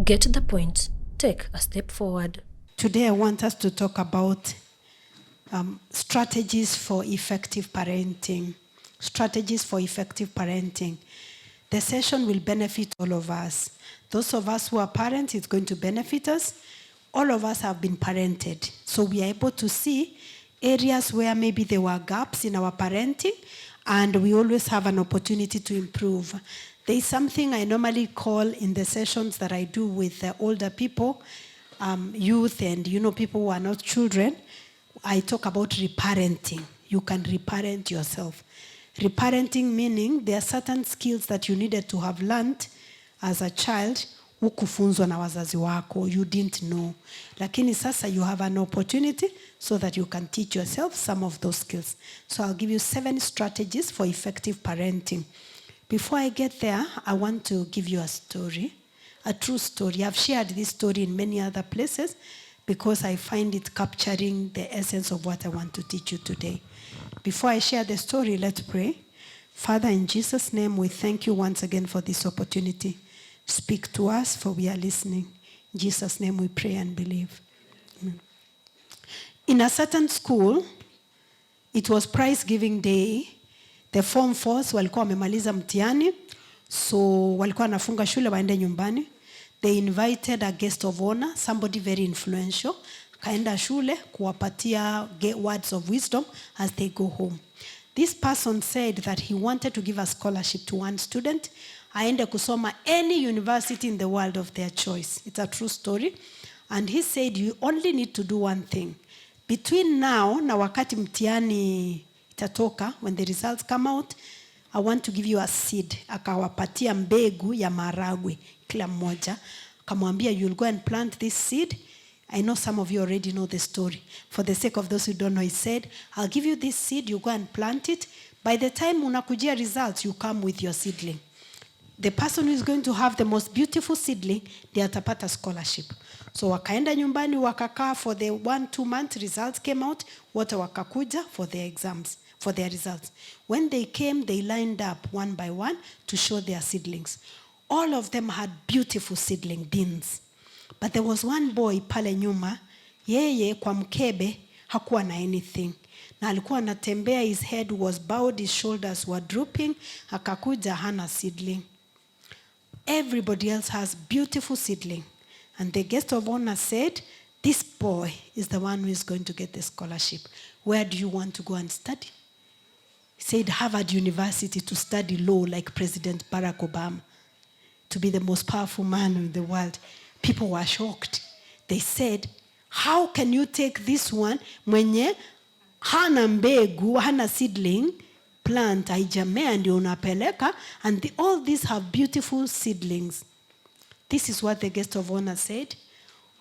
Get the point. Take a step forward. Today, I want us to talk about strategies for effective parenting. Strategies for effective parenting. The session will benefit all of us. Those of us who are parents, it's going to benefit us. All of us have been parented. So we are able to see areas where maybe there were gaps in our parenting, and we always have an opportunity to improve. There is something I normally call in the sessions that I do with the older people, youth, and people who are not children. I talk about reparenting. You can reparent yourself. Reparenting meaning there are certain skills that you needed to have learned as a child hukufunzwa na wazazi wako, you didn't know. Lakini sasa you have an opportunity so that you can teach yourself some of those skills. So I'll give you seven strategies for effective parenting. Before I get there, I want to give you a story, a true story. I've shared this story in many other places because I find it capturing the essence of what I want to teach you today. Before I share the story, let's pray. Father, in Jesus' name, we thank you once again for this opportunity. Speak to us, for we are listening. In Jesus' name we pray and believe. Amen. In a certain school, it was prize giving day. The form fours walikuwa wamemaliza mtihani, so walikuwa wanafunga shule waende nyumbani. They invited a guest of honor, somebody very influential, kaenda shule kuwapatia words of wisdom as they go home. This person said that he wanted to give a scholarship to one student aende kusoma any university in the world of their choice. It's a true story. And he said you only need to do one thing. Between now na wakati mtihani itatoka, when the results come out, I want to give you a seed. Akawapatia mbegu ya maharagwe kila mmoja. Akamwambia, "You'll go and plant this seed." I know some of you already know the story. For the sake of those who don't know, he said, "I'll give you this seed, you go and plant it. By the time unakujia results, you come with your seedling. The person who is going to have the most beautiful seedling ndiye atapata scholarship." So wakaenda nyumbani, wakakaa for the 1-2 months. Results came out, wote wakakuja for their exams, for their results. When they came, they lined up one by one to show their seedlings. All of them had beautiful seedling beans. But there was one boy pale nyuma, yeye kwa mkebe hakuwa na anything. Na alikuwa anatembea, his head was bowed, his shoulders were drooping, akakuja hana seedling. Everybody else has beautiful seedling. And the guest of honor said, "This boy is the one who is going to get the scholarship. Where do you want to go and study?" He said Harvard University, to study law like President Barack Obama, to be the most powerful man in the world. People were shocked. They said, "How can you take this one mwenye hana mbegu, hana seedling, plant haijamea ndio unapeleka, and all these have beautiful seedlings?" This is what the guest of honor said.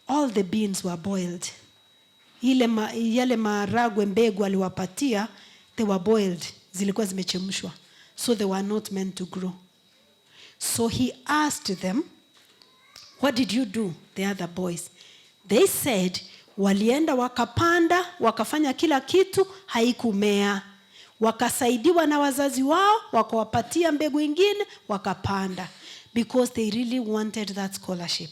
All the beans were boiled. Yale maharagwe mbegu aliwapatia, they were boiled, zilikuwa zimechemshwa. So they were not meant to grow. So he asked them, "What did you do?" The other boys. They said, walienda wakapanda, wakafanya kila kitu, haikumea. Wakasaidiwa na wazazi wao, wakawapatia mbegu ingine, wakapanda. Because they really wanted that scholarship.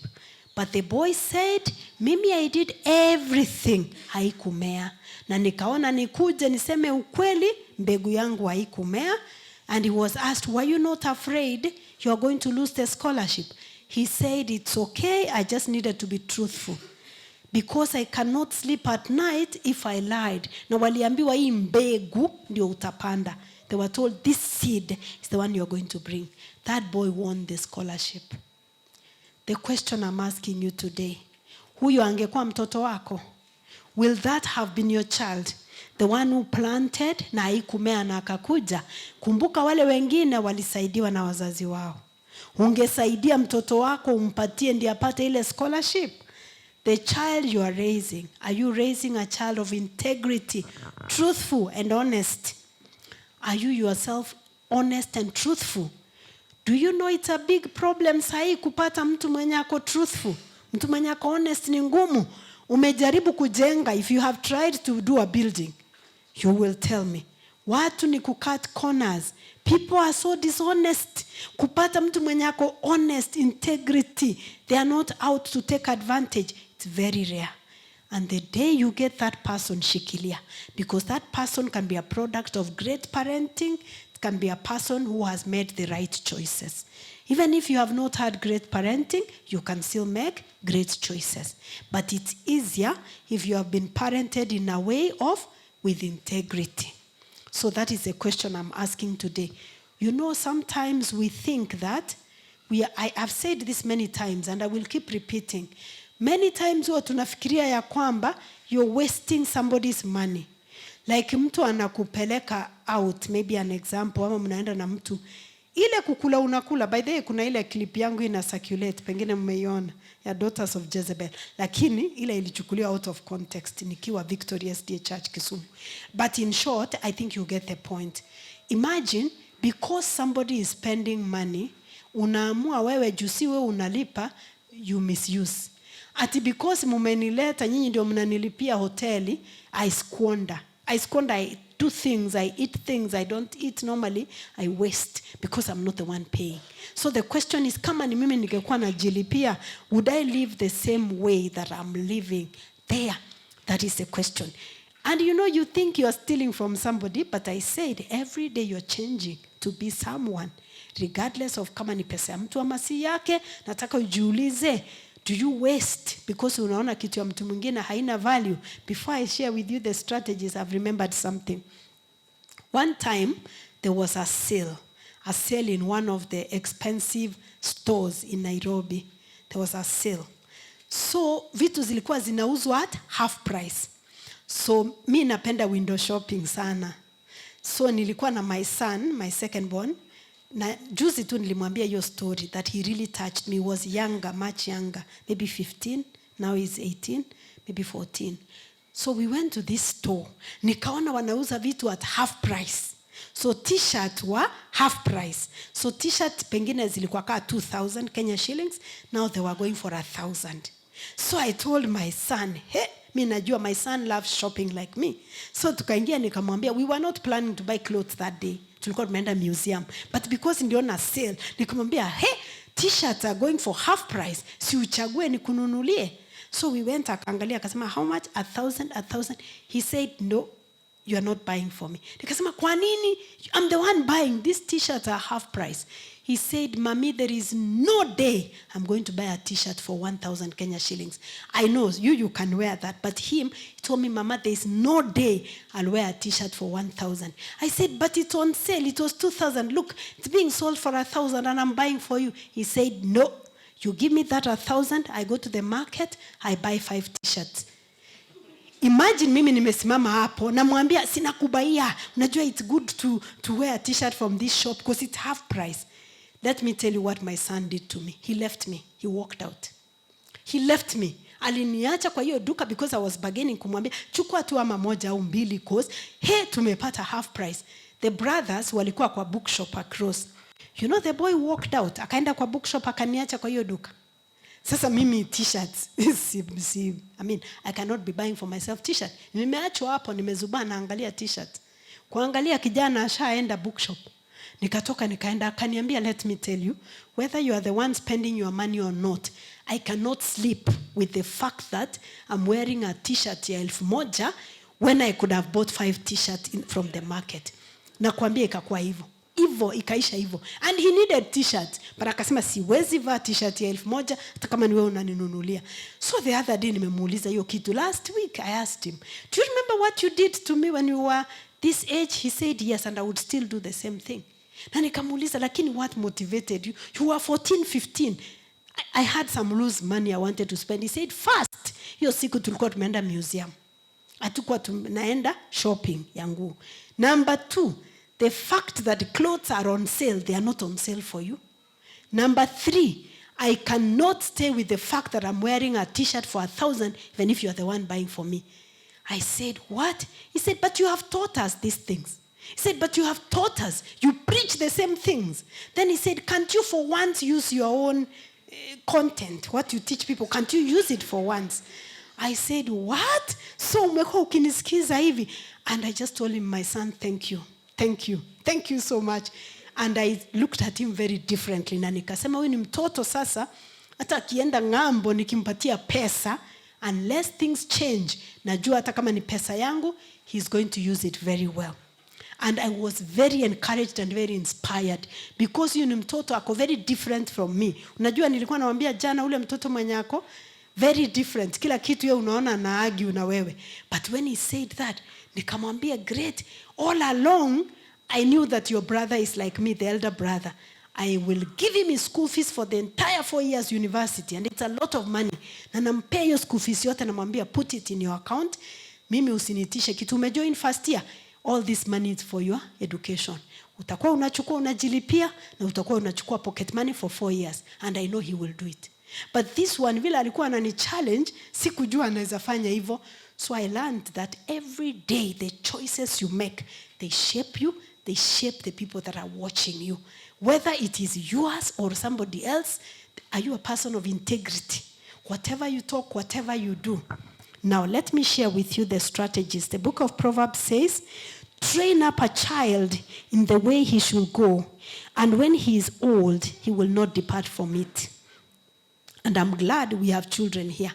But the boy said, "Mimi I did everything, haikumea. Na nikaona nikuje niseme ukweli, mbegu yangu haikumea." And he was asked, "Were you not afraid you are going to lose the scholarship?" He said, "It's okay, I just needed to be truthful. Because I cannot sleep at night if I lied." Na waliambiwa hii mbegu ndio utapanda. They were told this seed is the one you're going to bring. That boy won the scholarship. The question I'm asking you today, huyo angekuwa mtoto wako? Will that have been your child? The one who planted na haikumea na akakuja. Kumbuka wale wengine walisaidiwa na wazazi wao. Ungesaidia mtoto wako umpatie ndiye apate ile scholarship? The child you are raising, are you raising a child of integrity, truthful and honest? Are you yourself honest and truthful? Do you know it's a big problem sahi kupata mtu mwenye ako truthful? Mtu mwenye ako honest ni ngumu. Umejaribu kujenga, if you have tried to do a building, you will tell me. Watu ni kucut corners. People are so dishonest. Kupata mtu mwenye ako honest, integrity, they are not out to take advantage, it's very rare. And the day you get that person, shikilia, because that person can be a product of great parenting. It can be a person who has made the right choices. Even if you have not had great parenting, you can still make great choices. But it's easier if you have been parented in a way of with integrity. So that is the question I'm asking today. Sometimes we think that we are, I have said this many times and I will keep repeating. Many times huwa tunafikiria ya kwamba you're wasting somebody's money. Like mtu anakupeleka out, maybe an example, ama mnaenda na mtu ile kukula unakula. By the way, kuna ile clip yangu ina circulate, pengine mmeiona, ya Daughters of Jezebel, lakini ile ilichukuliwa out of context nikiwa Victory SDA Church Kisumu. But in short, I think you get the point. Imagine, because somebody is spending money, unaamua wewe, juu si wewe unalipa, you misuse. Ati because mumenileta, nyinyi ndio mnanilipia hoteli, I squander. I squander, I do things, I eat things I don't eat normally, I waste because I'm not the one paying. So the question is, kama ni mimi ningekuwa najilipia, would I live the same way that I'm living there? That is the question. And you think you are stealing from somebody, but I said every day you're changing to be someone, regardless of kama ni pesa ya mtu ama si yake. Nataka ujiulize, do you waste because unaona kitu ya mtu mwingine haina value? Before I share with you the strategies, I've remembered something. One time there was a sale in one of the expensive stores in Nairobi. There was a sale. So vitu zilikuwa zinauzwa at half price. So mi napenda window shopping sana. So nilikuwa na my son, my second born, na juzi tu nilimwambia hiyo story that he really touched me. He was younger, much younger, maybe 15, now he's 18, maybe 14. So we went to this store. Nikaona wanauza vitu at half price. So T-shirt wa half price. So T-shirt pengine zilikuwa kaa 2000 Kenya shillings, now they were going for 1000. So I told my son, "Hey," mi najua my son loves shopping like me. So tukaingia, nikamwambia, we were not planning to buy clothes that day. Tulikuwa tumeenda museum. But because niliona sale, nikamwambia, "Hey, T-shirts are going for half price. Si uchague nikununulie?" So we went, akaangalia, akasema, "How much?" "1,000, 1,000." He said, "No, you are not buying for me." Nikasema, "Kwa nini? I'm the one buying. These T-shirts are half price." He said, "Mommy, there is no day I'm going to buy a T-shirt for 1,000 Kenya shillings. I know you can wear that." But him, he told me, "Mama, there is no day I'll wear a T-shirt for 1,000." I said, "But it's on sale. It was 2,000. Look, it's being sold for 1,000 and I'm buying for you." He said, "No, you give me that 1,000, I go to the market, I buy five T-shirts." Imagine mimi nimesimama hapo, namwambia, "Si nakubuyia? Unajua it's good to wear a T-shirt from this shop because it's half price." Let me tell you what my son did to me. He left me. He walked out. He left me. Aliniacha kwa hiyo duka because I was bargaining, kumwambia, "Chukua tu ama moja au mbili, 'cause he tumepata half price." The brothers walikuwa kwa bookshop across. The boy walked out, akaenda kwa bookshop, akaniacha kwa hiyo duka. Sasa mimi T-shirts, si, I mean, I cannot be buying for myself T-shirt. Nimeachwa hapo, nimezubaa, naangalia T-shirt. Kuangalia, kijana ashaenda bookshop. Nikatoka, nikaenda, akaniambia, "Let me tell you, whether you are the one spending your money or not, I cannot sleep with the fact that I'm wearing a T-shirt ya 1000 when I could have bought five T-shirt from the market." Nakwambia ikakuwa hivyo hivyo, ikaisha hivyo. And he needed T-shirt, but akasema, "Siwezi vaa T-shirt ya 1000 hata kama ni wewe unaninunulia." So the other day nimemuuliza hiyo kitu, last week I asked him, "Do you remember what you did to me when you were this age?" He said, "Yes, and I would still do the same thing." Na nikamuuliza, "Lakini what motivated you? You were 14, 15." I had some loose money I wanted to spend." He said, "First, hiyo siku tulikuwa tumeenda museum, hatukuwa tunaenda shopping ya nguo. Number two, the fact that clothes are on sale, they are not on sale for you. Number three, I cannot stay with the fact that I'm wearing a T-shirt for 1,000, even if you are the one buying for me." I said, "What?" He said, "But you have taught us these things." He said, "But you have taught us. You preach the same things." Then he said, "Can't you for once use your own content, what you teach people? Can't you use it for once?" I said, "What? So umekuwa ukinisikiza hivi?" And I just told him, "My son, thank you." Thank you, thank you so much." And I looked at him very differently na nikasema, "Huyu ni mtoto sasa, hata akienda ng'ambo nikimpatia pesa, unless things change, najua hata kama ni pesa yangu, he's going to use it very well." And I was very encouraged and very inspired because huyu ni mtoto ako very different from me. Unajua nilikuwa nawambia jana, ule mtoto mwenye ako very different, kila kitu ye unaona na argue na wewe. But when he said that, nikamwambia, "Great. All along I knew that your brother is like me, the elder brother. I will give him his school fees for the entire 4 years university," and it's a lot of money. Na nampea hiyo school fees yote, namwambia, "Put it in your account. Mimi usinitishe kitu. Umejoin first year, all this money is for your education. Utakuwa unachukua unajilipia na utakuwa unachukua pocket money for 4 years." And I know he will do it. But this one, vile alikuwa anani challenge, sikujua anaweza fanya hivyo. So I learned that every day the choices you make, they shape you, they shape the people that are watching you, whether it is yours or somebody else. Are you a person of integrity? Whatever you talk, whatever you do. Now let me share with you the strategies. The book of Proverbs says, "Train up a child in the way he should go, and when he is old, he will not depart from it." And I'm glad we have children here.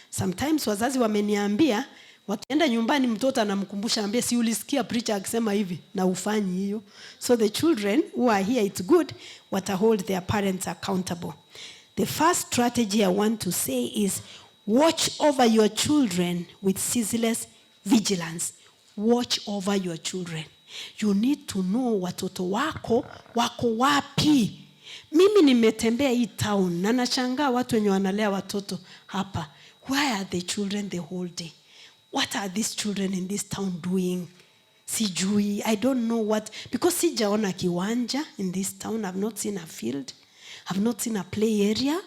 Sometimes wazazi wameniambia wakienda nyumbani, mtoto anamkumbusha, ambia, "Si ulisikia preacher akisema hivi na ufanyi hiyo?" So the children who are here, it's good wata hold their parents accountable. The first strategy I want to say is watch over your children with ceaseless vigilance. Watch over your children. You need to know watoto wako wako wapi. Mimi nimetembea hii town na nashangaa watu wenye wanalea watoto hapa. Where are the children the whole day? What are these children in this town doing? Sijui. I don't know what, because sijaona kiwanja in this town. I've not seen a field, I've not seen a play area.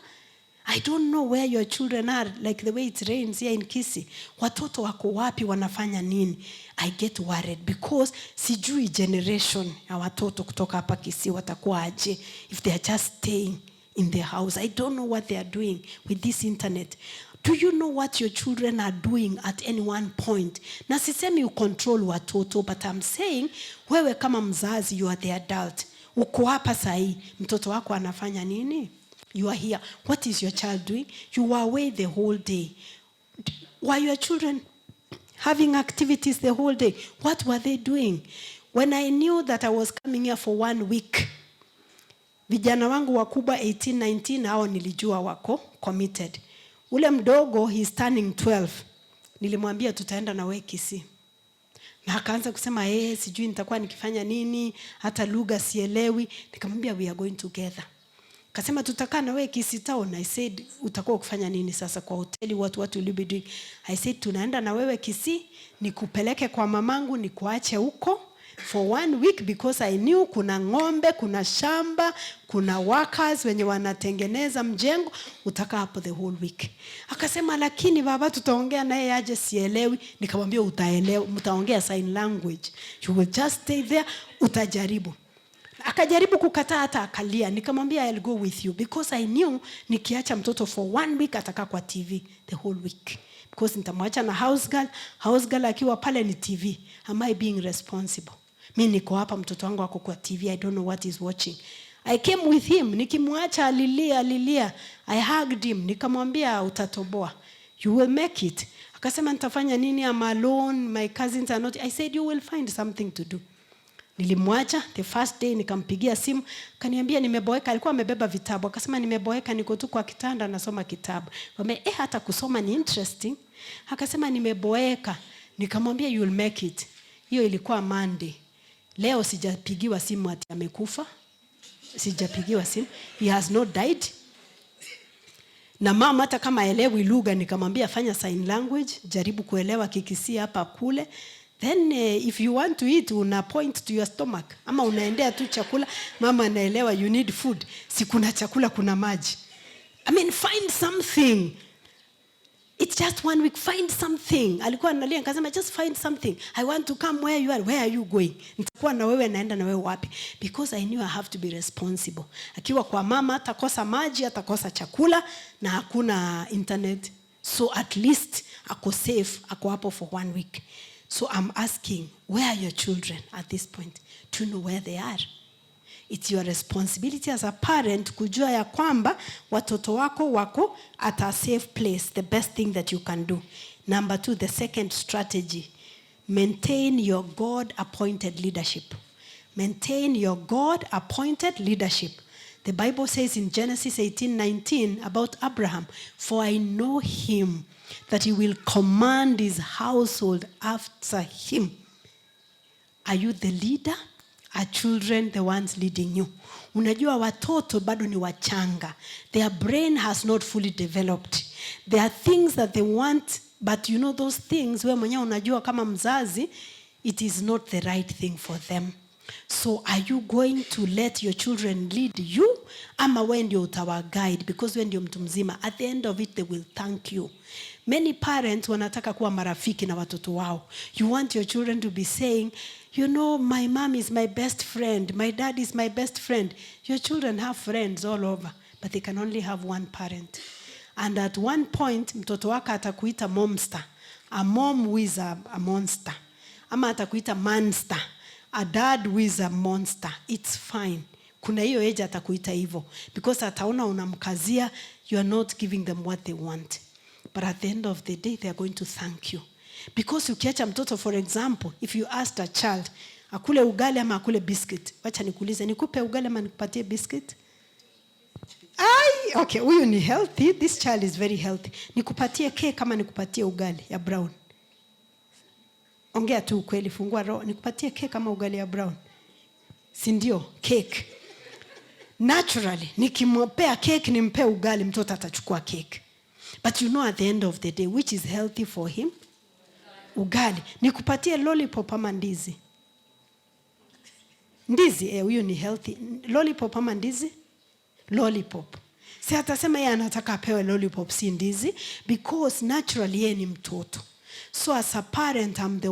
I don't know where your children are. Like the way it rains here in Kisii. Watoto wako wapi, wanafanya nini? I get worried because sijui generation ya watoto kutoka hapa Kisii watakuwa aje if they are just staying in the house. I don't know what they are doing with this internet. Do you know what your children are doing at any one point? Na sisemi you control watoto, but I'm saying wewe kama mzazi, you are the adult. Uko hapa sahii, mtoto wako anafanya nini? You are here. What is your child doing? You were away the whole day. Were your children having activities the whole day? What were they doing? When I knew that I was coming here for one week, vijana wangu wakubwa 18, 19, hao nilijua wako committed. Ule mdogo, he's turning 12. Nilimwambia, "Tutaenda na wewe Kisii." Na akaanza kusema, "Eh, sijui nitakuwa nikifanya nini, hata lugha sielewi." Nikamwambia, "We are going together." Kasema, "Tutakaa na wewe Kisii town." I said, "Utakuwa ukifanya nini sasa kwa hoteli? What will you be doing?" I said, "Tunaenda na wewe Kisii, nikupeleke kwa mamangu, nikuache huko for one week," because I knew kuna ng'ombe, kuna shamba, kuna workers wenye wanatengeneza mjengo, utakaa hapo the whole week. Akasema, "Lakini baba tutaongea naye aje? Sielewi." Nikamwambia, "Utaelewa, mtaongea sign language. You will just stay there, utajaribu." Akajaribu kukataa, hata akalia. Nikamwambia, "I'll go with you," because I knew nikiacha mtoto for one week, atakaa kwa TV the whole week, because nitamwacha na house girl. House girl akiwa pale ni TV. Am I being responsible? Mi niko hapa, mtoto wangu ako kwa TV, I don't know what he's watching. I came with him. Nikimwacha alilia, alilia. I hugged him, nikamwambia, "Utatoboa, you will make it." Akasema, "Nitafanya nini? I'm alone, my cousins are not." I said, "You will find something to do." Nilimwacha the first day, nikampigia simu, kaniambia, "Nimeboeka." Alikuwa amebeba vitabu. Akasema, "Nimeboeka, niko tu kwa kitanda nasoma kitabu." Nikamwambia, "Eh, hata kusoma ni interesting." Akasema, "Nimeboeka." Nikamwambia, "You will make it." Hiyo ilikuwa Monday. Leo sijapigiwa simu ati amekufa. Sijapigiwa simu. He has not died. Na mama hata kama elewi lugha, nikamwambia, "Fanya sign language, jaribu kuelewa Kikisii hapa kule. Then if you want to eat, una point to your stomach ama unaendea tu chakula, mama anaelewa you need food. Si kuna chakula, kuna maji. I mean, find something. It's just one week. Find something." Alikuwa analia, nikasema, "Just find something. I want to come where you are." "Where are you going? Nitakuwa na wewe, naenda na wewe wapi?" Because I knew I have to be responsible. Akiwa kwa mama atakosa maji, atakosa chakula na hakuna internet. So at least ako safe, ako hapo for one week. So I'm asking, where are your children at this point? To know where they are. It's your responsibility as a parent kujua ya kwamba watoto wako wako at a safe place, the best thing that you can do. Number two, the second strategy, maintain your God appointed leadership. Maintain your God appointed leadership. The Bible says in Genesis 18:19 about Abraham, "For I know him that he will command his household after him." Are you the leader? Are children the ones leading you? Unajua watoto bado ni wachanga. Their brain has not fully developed. There are things that they want, but you know those things, we mwenyewe unajua kama mzazi, it is not the right thing for them. So are you going to let your children lead you, ama we ndio utawa guide because we ndio mtu mzima? At the end of it, they will thank you. Many parents wanataka kuwa marafiki na watoto wao. You want your children to be saying, "My mom is my best friend, my dad is my best friend." Your children have friends all over, but they can only have one parent. And at one point, mtoto wako atakuita momster, a mom who is a monster. Ama atakuita manster, a dad who is a monster. It's fine. Kuna hiyo age atakuita hivyo because ataona unamkazia, you are not giving them what they want. But at the end of the day, they are going to thank you. Because ukiacha mtoto, for example, if you asked a child, akule ugali ama akule biscuit. Wacha nikuulize, nikupe ugali ama nikupatie biscuit? Ai, okay, huyu ni healthy. This child is very healthy. Nikupatie cake kama nikupatie ugali ya brown? Ongea tu ukweli, fungua roho. Nikupatie cake kama ugali ya brown? Si ndio? Cake. Naturally, nikimpea cake, nimpe ugali, mtoto atachukua cake. But you know at the end of the day, which is healthy for him? Ugali. Nikupatie lollipop ama ndizi? Ndizi, eh, huyu ni healthy. Lollipop ama ndizi? Lollipop. Si atasema yeye anataka apewe lollipop, si ndizi, because naturally yeye ni mtoto. So as a parent, I'm the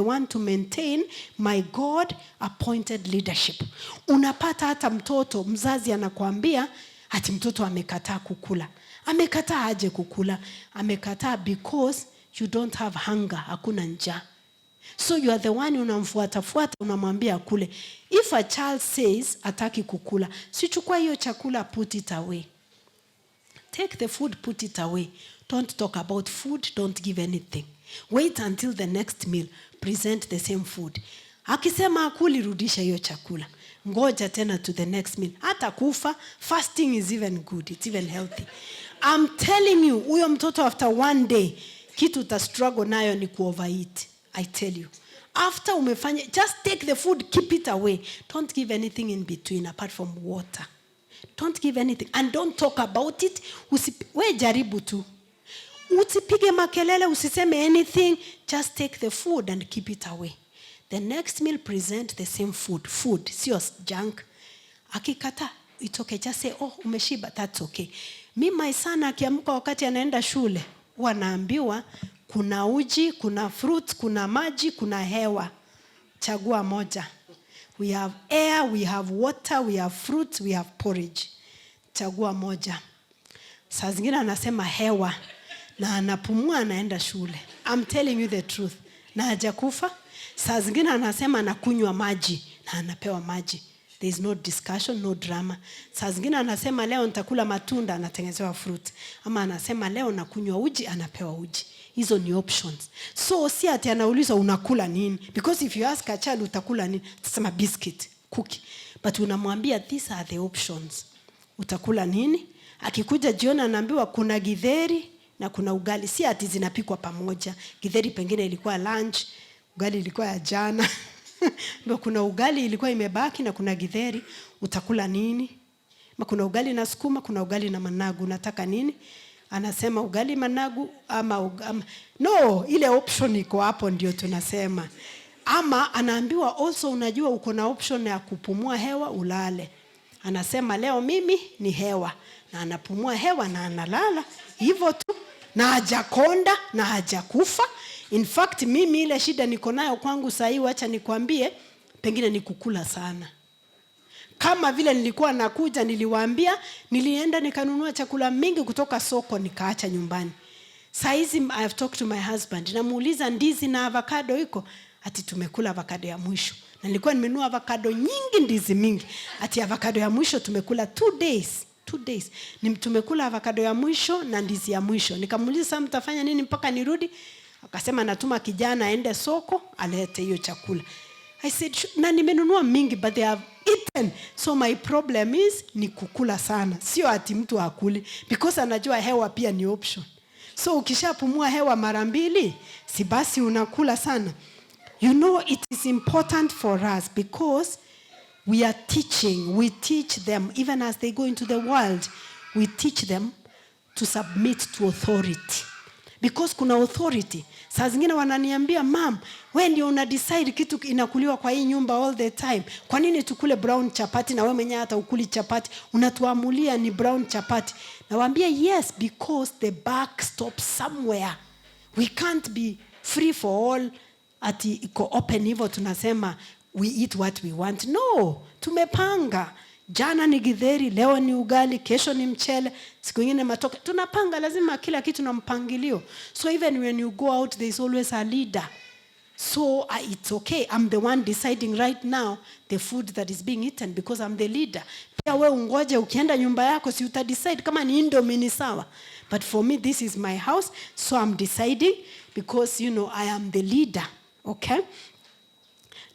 one to maintain my God appointed leadership. Unapata hata mtoto, mzazi anakuambia ati mtoto amekataa kukula. Amekataa aje kukula? Amekataa because you don't have hunger, hakuna njaa. So you are the one unamfuatafuata, unamwambia akule. If a child says ataki kukula, si chukua hiyo chakula, put it away. Take the food, put it away. Don't talk about food, don't give anything. Wait until the next meal, present the same food. Akisema akuli, rudisha hiyo chakula. Ngoja tena to the next meal. Hata kufa, fasting is even good, it's even healthy. I'm telling you, huyo mtoto after one day, kitu uta struggle nayo ni kuovereat. I tell you. After umefanya, just take the food, keep it away. Don't give anything in between apart from water. Don't give anything and don't talk about it. We jaribu tu. Usipige makelele, usiseme anything. Just take the food and keep it away. The next meal, present the same food. Food, sio junk. Akikata, it's okay. Just say, "Oh, umeshiba, that's okay." Me, my son akiamka wakati anaenda shule, huwa naambiwa kuna uji, kuna fruit, kuna maji, kuna hewa. Chagua moja. We have air, we have water, we have fruit, we have porridge. Chagua moja. Saa zingine anasema hewa na anapumua, anaenda shule. I'm telling you the truth. Na hajakufa. Saa zingine anasema anakunywa maji na anapewa maji. There is no discussion, no drama. Saa zingine anasema leo nitakula matunda, anatengenezewa fruit. Ama anasema leo nakunywa uji, anapewa uji. Hizo ni options. So si ati anaulizwa unakula nini? Because if you ask a child utakula nini, atasema biscuit, cookie. But unamwambia, "These are the options. Utakula nini?" Akikuja jioni anaambiwa kuna githeri na kuna ugali. Si ati zinapikwa pamoja. Githeri pengine ilikuwa lunch, ugali ilikuwa ya jana. Ndio kuna ugali ilikuwa imebaki na kuna githeri, utakula nini? Ma kuna ugali na sukuma, kuna ugali na managu, unataka nini? Anasema ugali managu ama no, ile option iko hapo ndio tunasema. Ama anaambiwa also, unajua uko na option ya kupumua hewa, ulale. Anasema leo mimi ni hewa, na anapumua hewa na analala hivyo tu, na hajakonda na hajakufa. In fact, mimi ile shida niko nayo kwangu sahii, wacha nikwambie, pengine ni kukula sana. Kama vile nilikuwa nakuja, niliwaambia nilienda nikanunua chakula mingi kutoka soko nikaacha nyumbani. Saizi I have talked to my husband, namuuliza, "Ndizi na avocado iko?" Ati tumekula avocado ya mwisho, na nilikuwa nimenunua avocado nyingi, ndizi mingi. Ati avocado ya mwisho tumekula 2 days, 2 days ni tumekula avocado ya mwisho na ndizi ya mwisho. Nikamuuliza, "Sasa mtafanya nini mpaka nirudi?" Akasema natuma kijana aende soko alete hiyo chakula. I said, "Na nimenunua mingi, but they have eaten." So my problem is ni kukula sana, sio ati mtu akuli, because anajua hewa pia ni option. So ukishapumua hewa mara mbili, si basi unakula sana. It is important for us because we are teaching, we teach them, even as they go into the world, we teach them to submit to authority. Because kuna authority. Saa zingine wananiambia, "Mum, we ndio una decide kitu inakuliwa kwa hii nyumba all the time. Kwa nini tukule brown chapati na we mwenyewe hata ukuli chapati? Unatuamulia ni brown chapati." Nawaambia, "Yes, because the buck stops somewhere." We can't be free for all, ati iko open hivyo tunasema we eat what we want. No, tumepanga. Jana ni githeri, leo ni ugali, kesho ni mchele, siku ingine matoke. Tunapanga, lazima kila kitu na mpangilio. So even when you go out, there is always a leader. So it's okay. I'm the one deciding right now the food that is being eaten because I'm the leader. Pia we ungoje ukienda nyumba yako, si utadecide kama ni Indomie ni sawa. But for me, this is my house, so I'm deciding because I am the leader. Okay?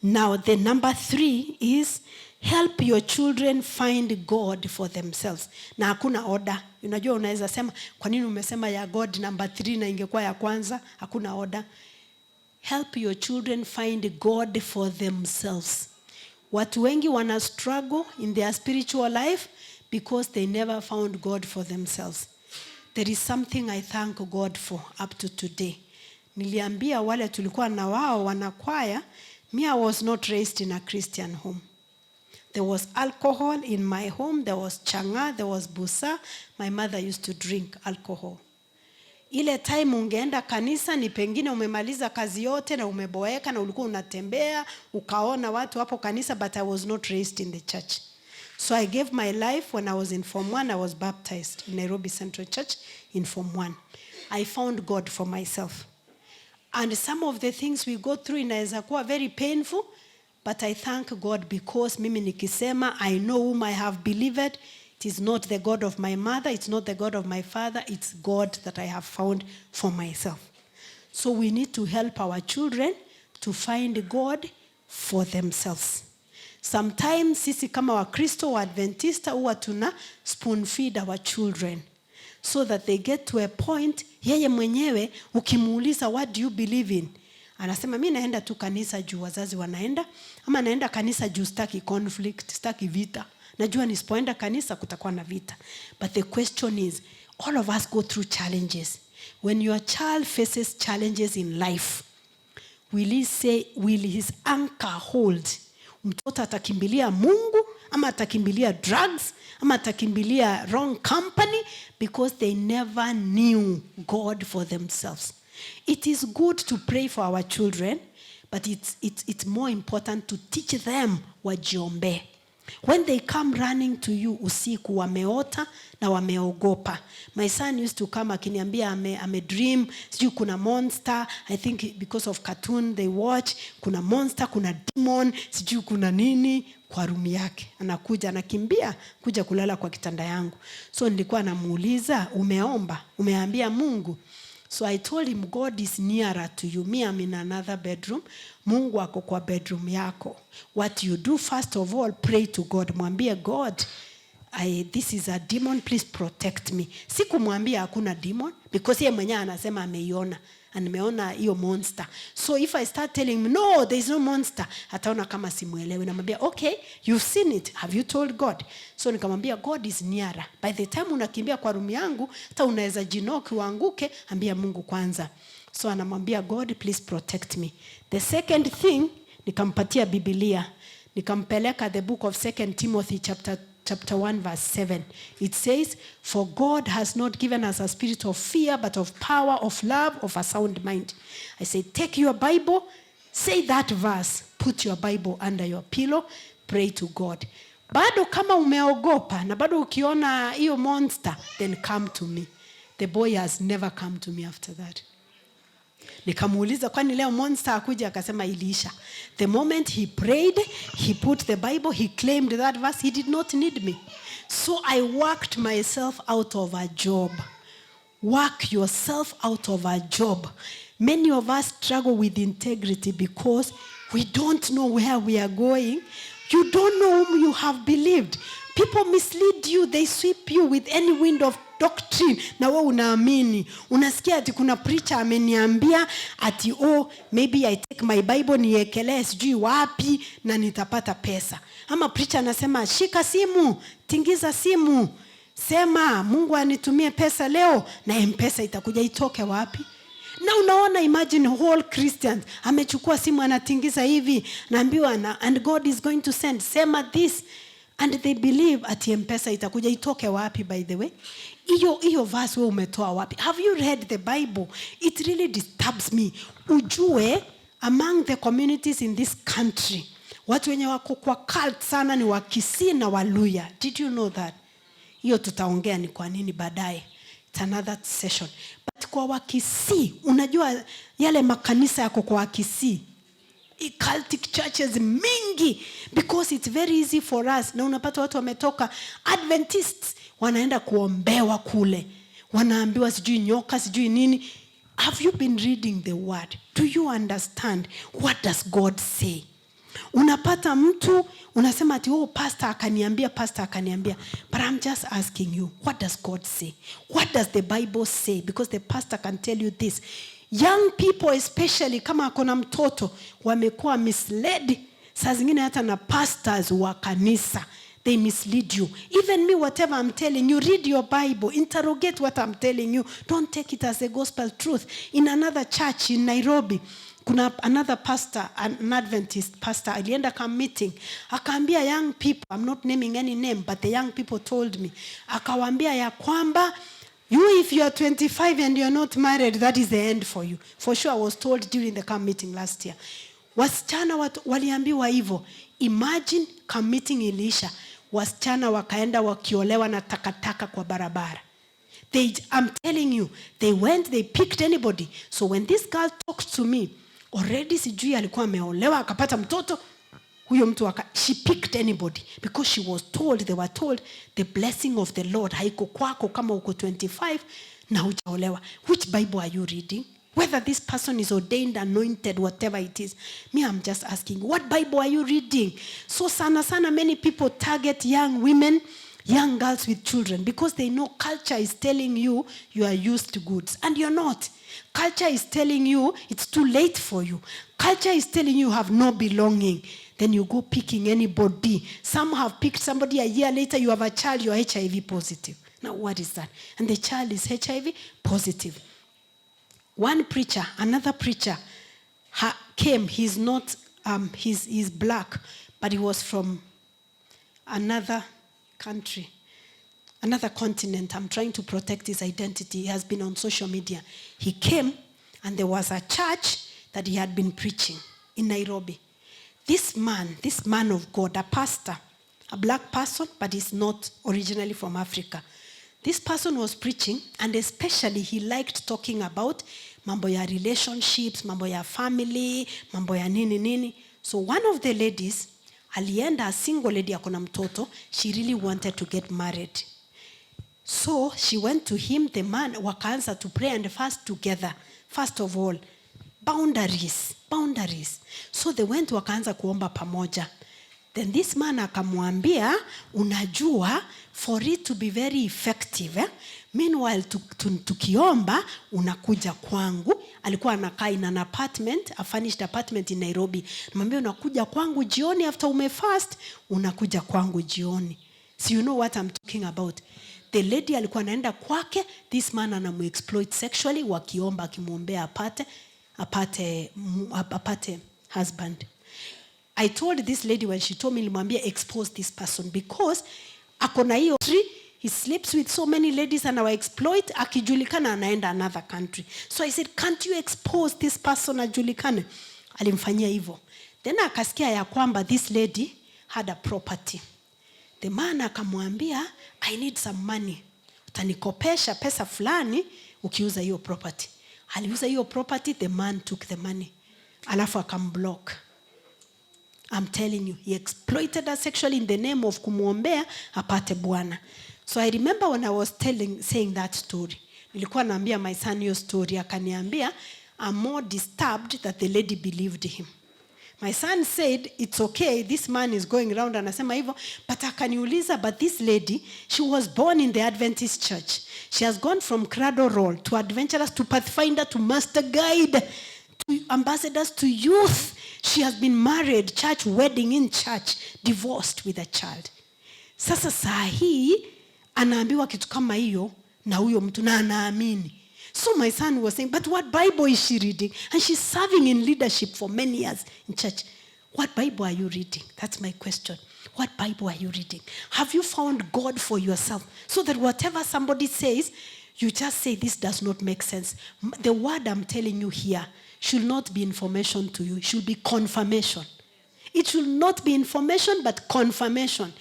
Now, the number three is help your children find God for themselves. Na hakuna order. Unajua unaweza sema, "Kwa nini umesema ya God number three na ingekuwa ya kwanza?" Hakuna order. Help your children find God for themselves. Watu wengi wana struggle in their spiritual life because they never found God for themselves. There is something I thank God for up to today. Niliambia wale tulikuwa na wao wanakwaya, me, I was not raised in a Christian home. There was alcohol in my home, there was chang'aa, there was busaa. My mother used to drink alcohol. Ile time ungeenda kanisa ni pengine umemaliza kazi yote na umeboeka na ulikuwa unatembea ukaona watu hapo kanisa, but I was not raised in the church. So I gave my life when I was in Form 1. I was baptized in Nairobi Central Church in Form 1. I found God for myself. And some of the things we go through inaweza kuwa very painful, but I thank God because mimi nikisema I know whom I have believed, it is not the God of my mother, it's not the God of my father, it's God that I have found for myself. So we need to help our children to find God for themselves. Sometimes sisi kama Wakristo wa Adventista huwa tuna spoon feed our children so that they get to a point yeye mwenyewe ukimuuliza, "What do you believe in?" anasema, "Mi naenda tu kanisa juu wazazi wanaenda, ama naenda kanisa juu sitaki conflict, sitaki vita. Najua nisipoenda kanisa kutakuwa na vita." But the question is, all of us go through challenges. When your child faces challenges in life, will he say, will his anchor hold? Mtoto atakimbilia Mungu ama atakimbilia drugs ama atakimbilia wrong company because they never knew God for themselves? It is good to pray for our children, but it's more important to teach them wajiombee. When they come running to you usiku, wameota na wameogopa. My son used to come akiniambia ame dream sijui kuna monster. I think because of cartoon they watch. Kuna monster, kuna demon, sijui kuna nini kwa room yake. Anakuja anakimbia kuja kulala kwa kitanda yangu. So nilikuwa namuuliza, "Umeomba? Umeambia Mungu?" So I told him, "God is nearer to you. Me, I'm in another bedroom. Mungu ako kwa bedroom yako. What you do, first of all, pray to God. Mwambie God, this is a demon, please protect me." Sikumwambia hakuna demon because yeye mwenyewe anasema ameiona. Nimeona hiyo monster. So if I start telling him, "No, there is no monster," ataona kama simuelewi. Namwambia, "Okay, you've seen it. Have you told God?" So nikamwambia, "God is nearer. By the time unakimbia kwa room yangu, hata unaweza jiknock uanguke, ambia Mungu kwanza." So anamwambia, "God, please protect me." The second thing, nikampatia Biblia. Nikampeleka the book of Second Timothy chapter 1 verse 7. It says, "For God has not given us a spirit of fear, but of power, of love, of a sound mind." I say, "Take your Bible, say that verse, put your Bible under your pillow, pray to God. Bado kama umeogopa na bado ukiona hiyo monster, then come to me." The boy has never come to me after that. Nikamuuliza, "Kwani leo monster akuja?" Akasema iliisha. The moment he prayed, he put the Bible, he claimed that verse, he did not need me. So I worked myself out of a job. Work yourself out of a job. Many of us struggle with integrity because we don't know where we are going. You don't know whom you have believed. People mislead you. They sweep you with any wind of doctrine, na we unaamini. Unasikia ati kuna preacher ameniambia ati, "Oh, maybe I take my Bible niekelee sijui wapi na nitapata pesa." Ama preacher anasema, "Shika simu, tingiza simu, sema Mungu anitumie pesa leo na M-Pesa itakuja." Itoke wapi? Na unaona, imagine whole Christians amechukua simu, anatingiza hivi, naambiwa na, "And God is going to send, sema this," and they believe ati M-Pesa itakuja. Itoke wapi, by the way? Hiyo verse wewe umetoa wapi? Have you read the Bible? It really disturbs me. Ujue among the communities in this country, watu wenye wako kwa cult sana ni Wakisii na Waluya. Did you know that? Hiyo tutaongea ni kwa nini baadaye. It's another session. But kwa Wakisii, unajua yale makanisa yako kwa Wakisii, cultic churches mingi, because it's very easy for us. Na unapata watu wametoka Adventists, wanaenda kuombewa kule, wanaambiwa sijui nyoka, sijui nini. Have you been reading the word? Do you understand what does God say? Unapata mtu unasema ati, "Oh, pastor akaniambia, pastor akaniambia." But I'm just asking you, what does God say? What does the Bible say? Because the pastor can tell you this. Young people especially, kama akona mtoto, wamekuwa misled saa zingine hata na pastors wa kanisa. They mislead you. Even me, whatever I'm telling you, read your Bible, interrogate what I'm telling you. Don't take it as a gospel truth. In another church in Nairobi, kuna another pastor, an Adventist pastor, alienda ka meeting, akaambia young people, I'm not naming any name, but the young people told me, akawaambia ya kwamba, "You, if you are 25 and you're not married, that is the end for you." For sure, I was told during the camp meeting last year. Wasichana watu waliambiwa hivyo. Imagine, camp meeting iliisha, wasichana wakaenda wakiolewa na takataka kwa barabara. I'm telling you, they went, they picked anybody. So when this girl talked to me, already sijui alikuwa ameolewa akapata mtoto huyo mtu she picked anybody because she was told, they were told the blessing of the Lord haiko kwako kama uko 25 na hujaolewa. Which Bible are you reading? Whether this person is ordained, anointed, whatever it is, me, I'm just asking, what Bible are you reading? So sana sana, many people target young women, young girls with children, because they know culture is telling you you are used goods, and you're not. Culture is telling you it's too late for you. Culture is telling you you have no belonging. Then you go picking anybody. Some have picked somebody, a year later you have a child, you are HIV positive. Now what is that? And the child is HIV positive. One preacher, another preacher came. He's not, he's black, but he was from another country, another continent. I'm trying to protect his identity. He has been on social media. He came and there was a church that he had been preaching in Nairobi. This man of God, a pastor, a black person, but he's not originally from Africa. This person was preaching, and especially he liked talking about mambo ya relationships, mambo ya family, mambo ya nini nini. So one of the ladies alienda, a single lady ako na mtoto, she really wanted to get married. So she went to him, the man, wakaanza to pray and fast together. First of all, boundaries, boundaries. So they went, wakaanza kuomba pamoja. Then this man akamwambia, "Unajua, for it to be very effective, eh? Meanwhile, tukiomba unakuja kwangu." Alikuwa anakaa in an apartment, a furnished apartment in Nairobi. Namwambia, "Unakuja kwangu jioni after umefast, unakuja kwangu jioni." So you know what I'm talking about. The lady alikuwa anaenda kwake, this man anamuexploit sexually, wakiomba, akimwombea apate husband. I told this lady when she told me, nilimwambia, "Expose this person because ako na hiyo tree. He sleeps with so many ladies and exploit. Akijulikana anaenda another country." So I said, "Can't you expose this person ajulikane?" Alimfanyia hivyo. Then akasikia ya kwamba this lady had a property. The man akamwambia, "I need some money." Utanikopesha pesa fulani ukiuza hiyo property. Aliuza hiyo property, the man took the money. Alafu akamblock. I'm telling you, he exploited her sexually in the name of kumwombea apate bwana. So I remember when I was saying that story, nilikuwa naambia my son hiyo story, akaniambia, "I'm more disturbed that the lady believed him." My son said, "It's okay, this man is going round anasema hivyo," but akaniuliza, "But this lady, she was born in the Adventist church. She has gone from cradle roll to adventurers to pathfinder to master guide to ambassadors to youth. She has been married, church wedding in church, divorced with a child. Sasa saa hii anaambiwa kitu kama hiyo na huyo mtu na anaamini." So my son was saying, "But what Bible is she reading? And she's serving in leadership for many years in church. What Bible are you reading? That's my question. What Bible are you reading? Have you found God for yourself? So that whatever somebody says, you just say, 'This does not make sense.'" The word I'm telling you here should not be information to you. It should be confirmation. It should not be information, but confirmation.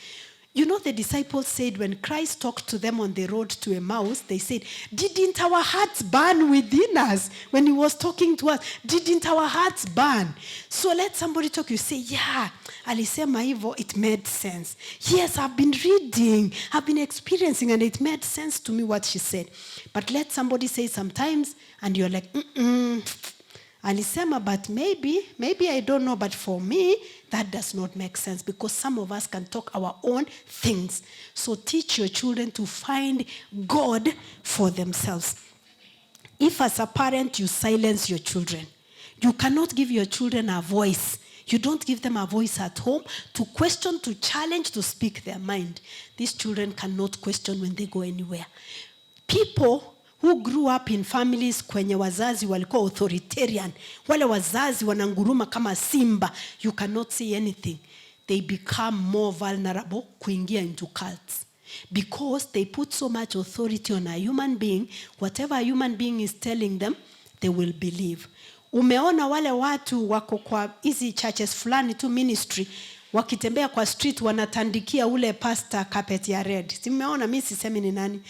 You know, the disciples said when Christ talked to them on the road to Emmaus, they said, "Didn't our hearts burn within us when he was talking to us? Didn't our hearts burn?" So let somebody talk, you say, "Yeah, alisema hivyo, it made sense. Yes, I've been reading, I've been experiencing, and it made sense to me what she said." But let somebody say sometimes, and you're like, alisema, but maybe I don't know, but for me, that does not make sense," because some of us can talk our own things. So teach your children to find God for themselves. If as a parent you silence your children, you cannot give your children a voice. You don't give them a voice at home to question, to challenge, to speak their mind. These children cannot question when they go anywhere. People who grew up in families kwenye wazazi walikuwa authoritarian, wale wazazi wananguruma kama simba, you cannot say anything, they become more vulnerable kuingia into cults because they put so much authority on a human being. Whatever a human being is telling them, they will believe. Umeona wale watu wako kwa hizi churches fulani tu, ministry, wakitembea kwa street wanatandikia ule pastor carpet ya red? Si mmeona? Mi sisemi ni nani,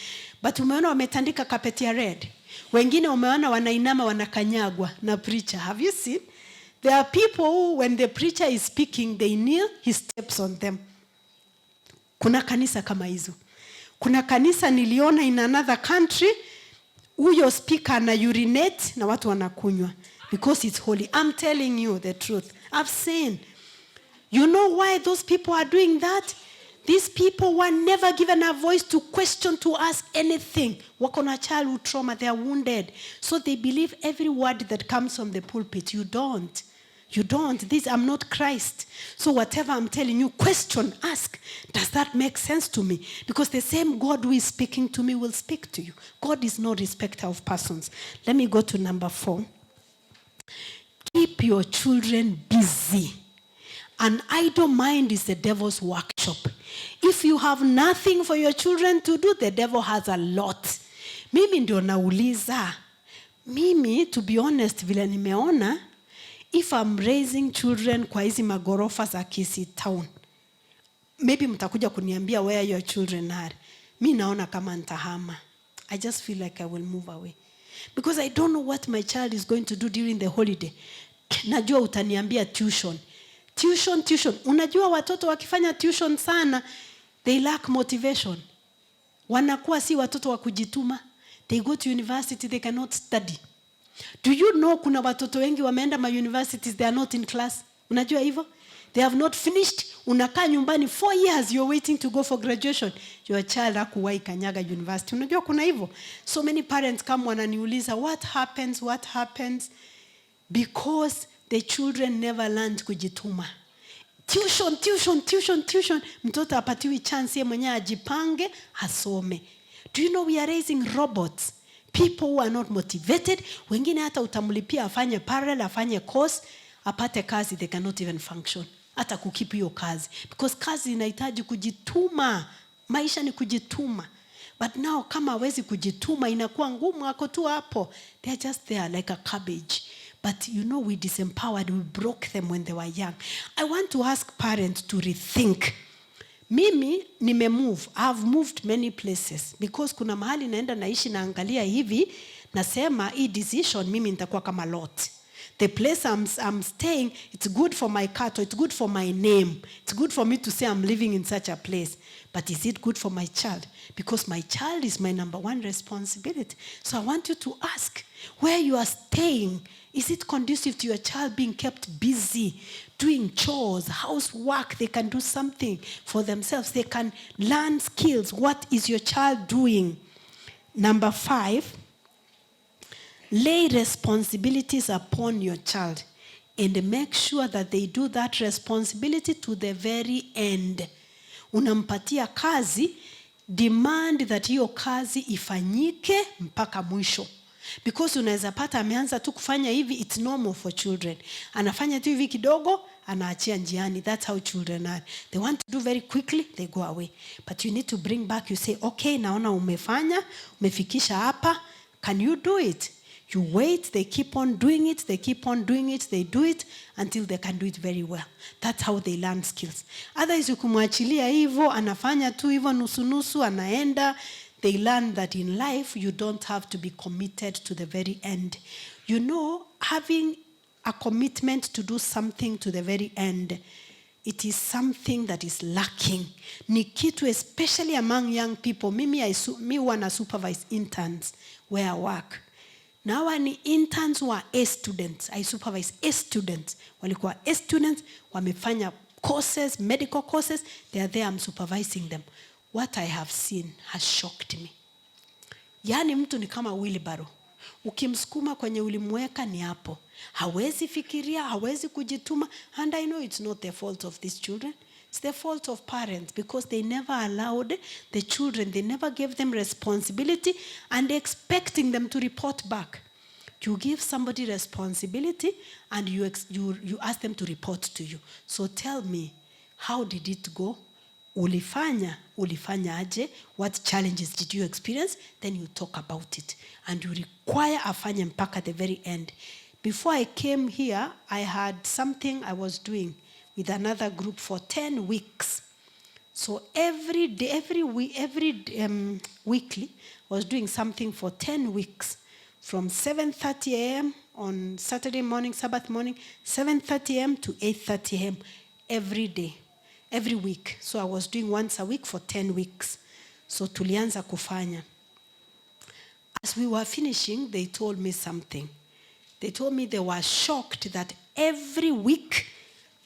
but umeona wametandika carpet ya red. Wengine umeona wanainama, wanakanyagwa na preacher. Have you seen? There are people who, when the preacher is speaking, they kneel, he steps on them. Kuna kanisa kama hizo. Kuna kanisa niliona in another country, huyo speaker ana urinate na watu wanakunywa because it's holy. I'm telling you the truth. I've seen. You know why those people are doing that? These people were never given a voice to question, to ask anything. Wako na childhood trauma, they are wounded. So they believe every word that comes from the pulpit. You don't. You don't. This, I'm not Christ. So whatever I'm telling you, question, ask. Does that make sense to me? Because the same God who is speaking to me will speak to you. God is no respecter of persons. Let me go to number 4. Keep your children busy. An idle mind is the devil's workshop. If you have nothing for your children to do, the devil has a lot. Mimi ndio nauliza. Mimi, to be honest, vile nimeona, if I'm raising children kwa hizi magorofa za Kisii town, maybe mtakuja kuniambia where your children are. Mi naona kama ntahama. I just feel like I will move away. Because I don't know what my child is going to do during the holiday. Najua utaniambia tuition. Tuition, tuition. Unajua watoto wakifanya tuition sana, they lack motivation. Wanakuwa si watoto wa kujituma. They go to university, they cannot study. Do you know kuna watoto wengi wameenda ma universities, they are not in class? Unajua hivyo? They have not finished. Unakaa nyumbani 4 years, you're waiting to go for graduation. Your child hakuwahi kanyaga university. Unajua kuna hivyo? So many parents come, wananiuliza, "What happens? What happens?" Because the children never learned kujituma. Tuition, tuition, tuition, tuition. Mtoto apatiwi chance ye mwenyewe ajipange asome. Do you know we are raising robots? People who are not motivated. Wengine hata utamlipia afanye parallel, afanye course, apate kazi, they cannot even function. Hata kukeep hiyo kazi. Because kazi inahitaji kujituma. Maisha ni kujituma. But now kama hawezi kujituma, inakuwa ngumu, ako tu hapo. They are just there like a cabbage. But you know, we disempowered, we broke them when they were young. I want to ask parents to rethink. Mimi nimemove. I've moved many places because kuna mahali naenda naishi, naangalia hivi, nasema hii decision mimi nitakuwa kama Lot. The place I'm staying, it's good for my cattle, it's good for my name, it's good for me to say I'm living in such a place, but is it good for my child? Because my child is my number one responsibility. So I want you to ask, where you are staying, is it conducive to your child being kept busy doing chores, housework? They can do something for themselves, they can learn skills. What is your child doing? Number five, lay responsibilities upon your child and make sure that they do that responsibility to the very end. Unampatia kazi, demand that hiyo kazi ifanyike mpaka mwisho, because unaweza pata ameanza tu kufanya hivi. It's normal for children. Anafanya tu hivi kidogo, anaachia njiani. That's how children are. They want to do very quickly, they go away. But you need to bring back. You say, "Okay, naona umefanya, umefikisha hapa. Can you do it?" You wait, they keep on doing it, they keep on doing it, they do it until they can do it very well. That's how they learn skills. Otherwise, ukimwachilia hivyo, anafanya tu hivyo nusu nusu, anaenda. They learn that in life you don't have to be committed to the very end. Having a commitment to do something to the very end, it is something that is lacking. Ni kitu especially among young people. Mimi mi huwa na supervise interns where I work. Na hawa ni interns wa A students. I supervise A students. Walikuwa A students, wamefanya courses, medical courses. They are there, I'm supervising them. What I have seen has shocked me. Yaani mtu ni kama wheelbarrow. Ukimsukuma kwenye ulimweka ni hapo. Hawezi fikiria, hawezi kujituma. And I know it's not the fault of these children. It's the fault of parents because they never allowed the children, they never gave them responsibility and expecting them to report back. You give somebody responsibility and you ask them to report to you. "So tell me, how did it go? Ulifanya, ulifanya aje? What challenges did you experience?" Then you talk about it. And you require afanye mpaka the very end. Before I came here, I had something I was doing with another group for 10 weeks. So every day, every week, every weekly, I was doing something for 10 weeks. From 7:30 a.m. on Saturday morning, Sabbath morning, 7:30 a.m. to 8:30 a.m. every day, every week. So I was doing once a week for 10 weeks. So tulianza kufanya. As we were finishing, they told me something. They told me they were shocked that every week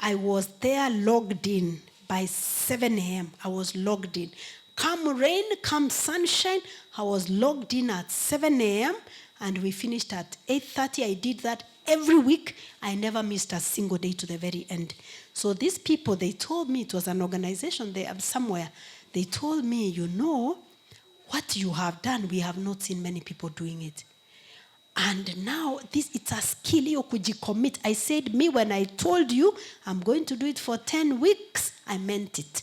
I was there logged in by 7 a.m. I was logged in. Come rain, come sunshine, I was logged in at 7 a.m. and we finished at 8:30. I did that every week. I never missed a single day to the very end. So these people, they told me, it was an organization they have somewhere. They told me, "What you have done, we have not seen many people doing it. And now this, it's a skill, hiyo kujicommit." I said, "Me, when I told you I'm going to do it for 10 weeks, I meant it.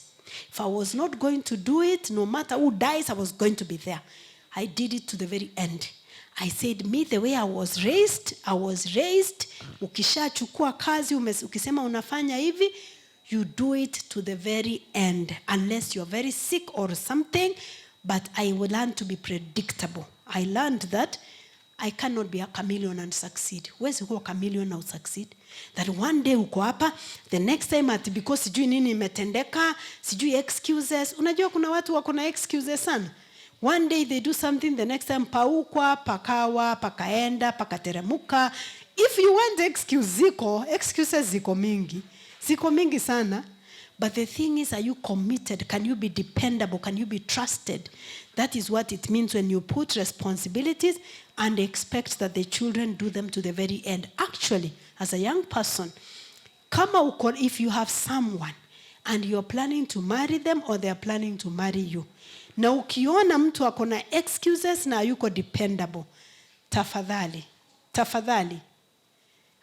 If I was not going to do it, no matter who dies, I was going to be there. I did it to the very end." I said, "Me, the way I was raised, I was raised, ukishachukua kazi, ukisema unafanya hivi, you do it to the very end, unless you're very sick or something. But I will learn to be predictable. I learned that I cannot be a chameleon and succeed." Huwezi kuwa chameleon na usucceed. That one day uko hapa, the next time ati because sijui nini imetendeka, sijui excuses. Unajua kuna watu wako na excuses sana. One day they do something, the next time paukwa, pakawa, pakaenda, pakateremuka. If you want excuse ziko, excuses ziko mingi. Ziko mingi sana. But the thing is, are you committed? Can you be dependable? Can you be trusted? That is what it means when you put responsibilities and expect that the children do them to the very end. Actually, as a young person, kama uko, if you have someone and you're planning to marry them or they are planning to marry you, na ukiona mtu ako na excuses na yuko dependable, tafadhali, tafadhali,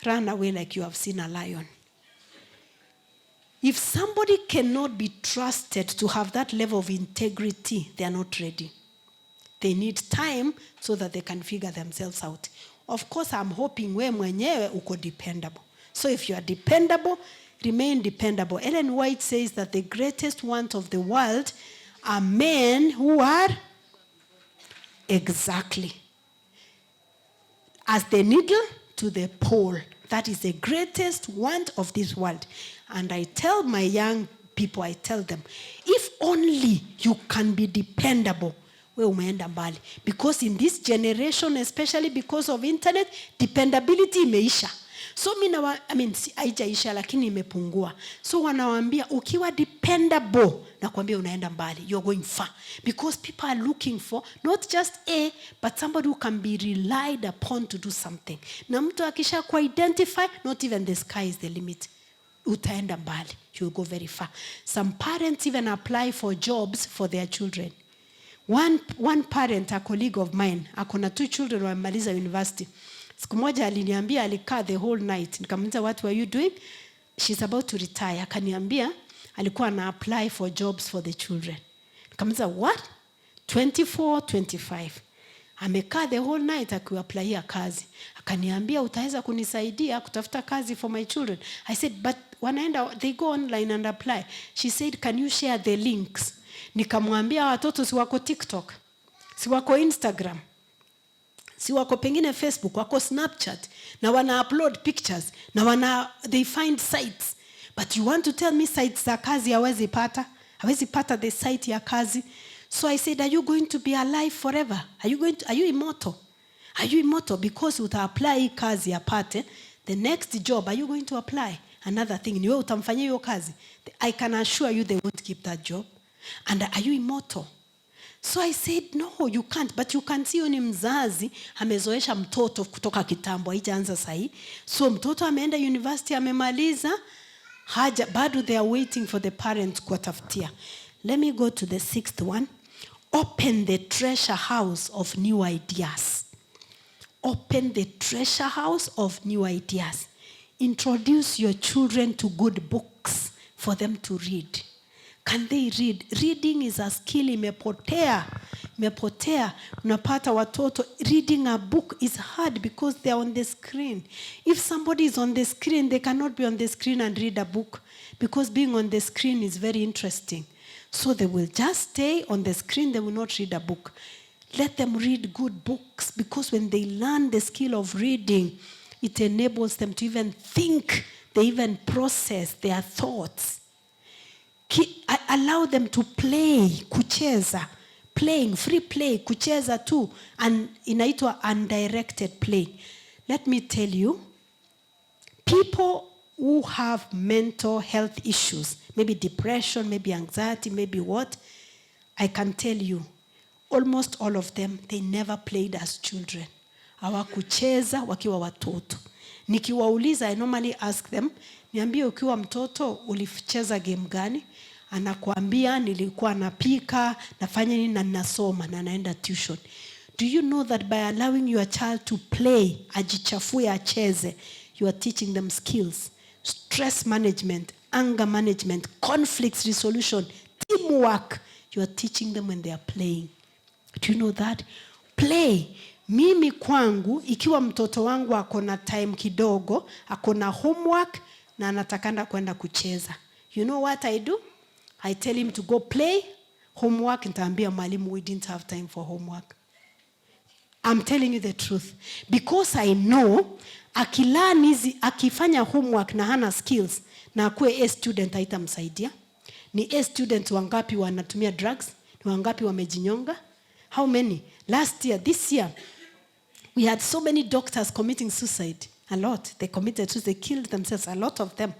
run away like you have seen a lion. If somebody cannot be trusted to have that level of integrity, they are not ready. They need time so that they can figure themselves out. Of course, I'm hoping we mwenyewe uko dependable. So if you are dependable, Remain dependable. Ellen White says that the greatest want of the world are men who are exactly as the needle to the pole. That is the greatest want of this world. And I tell my young people, I tell them, if only you can be dependable, we umeenda mbali. Because in this generation, especially because of internet, dependability imeisha. So mi nawa, I mean, si, haijaisha lakini imepungua. So wanawaambia ukiwa dependable, nakwambia unaenda mbali. You're going far. Because people are looking for not just a, but somebody who can be relied upon to do something. Na mtu akisha identify, not even the sky is the limit. Utaenda mbali. You'll go very far. Some parents even apply for jobs for their children. One parent, a colleague of mine, akona two children wamemaliza university. Siku moja aliniambia alikaa the whole night. Nikamuuliza, "What were you doing?" She's about to retire. Akaniambia alikuwa ana apply for jobs for the children. Nikamuuliza, "What?" 24, 25. Amekaa the whole night akiapplyia kazi. Akaniambia, "Utaweza kunisaidia kutafuta kazi for my children?" I said, "But wanaenda, they go online and apply." She said, "Can you share the links?" Nikamwambia, "Watoto si wako TikTok, si wako Instagram, si wako pengine Facebook, wako Snapchat na wana upload pictures na wana they find sites. But you want to tell me sites za kazi hawezi pata? Hawezi pata the site ya kazi?" So I said, "Are you going to be alive forever? Are you immortal? Are you immortal? Because uta apply hii kazi apate, the next job, are you going to apply another thing? Ni wewe utamfanyia hiyo kazi? I can assure you they won't keep that job. And are you immortal?" So I said, "No, you can't." But you can see ni mzazi amezoesha mtoto kutoka kitambo, haijaanza sahi. So mtoto ameenda university, amemaliza, haja bado they are waiting for the parents kuwatafutia. Let me go to the sixth one. Open the treasure house of new ideas. Open the treasure house of new ideas. Introduce your children to good books for them to read. Can they read? Reading is a skill imepotea. Imepotea. Unapata watoto, reading a book is hard because they are on the screen. If somebody is on the screen, they cannot be on the screen and read a book because being on the screen is very interesting. So they will just stay on the screen, they will not read a book. Let them read good books because when they learn the skill of reading, it enables them to even think, they even process their thoughts. Allow them to play, kucheza, playing, free play, kucheza tu, and inaitwa undirected play. Let me tell you, people who have mental health issues, maybe depression, maybe anxiety, maybe what, I can tell you, almost all of them, they never played as children. Hawakucheza wakiwa watoto. Nikiwauliza, I normally ask them, "Niambie, ukiwa mtoto ulicheza game gani?" Anakuambia, "Nilikuwa napika, nafanya nini na ninasoma na naenda tuition." Do you know that by allowing your child to play, ajichafue, acheze, you are teaching them skills, stress management, anger management, conflict resolution, teamwork? You are teaching them when they are playing. Do you know that? Play. Mimi kwangu, ikiwa mtoto wangu ako na time kidogo, ako na homework na anatakanda kwenda kucheza, you know what I do? I tell him to go play. Homework, nitaambia mwalimu we didn't have time for homework. I'm telling you the truth. Because I know akilearn hizi, akifanya homework na hana skills na akuwe A student, haitamsaidia. Ni A students wangapi wanatumia drugs? Ni wangapi wamejinyonga? How many? Last year, this year, we had so many doctors committing suicide. A lot. They committed suicide. They killed themselves. A lot of them.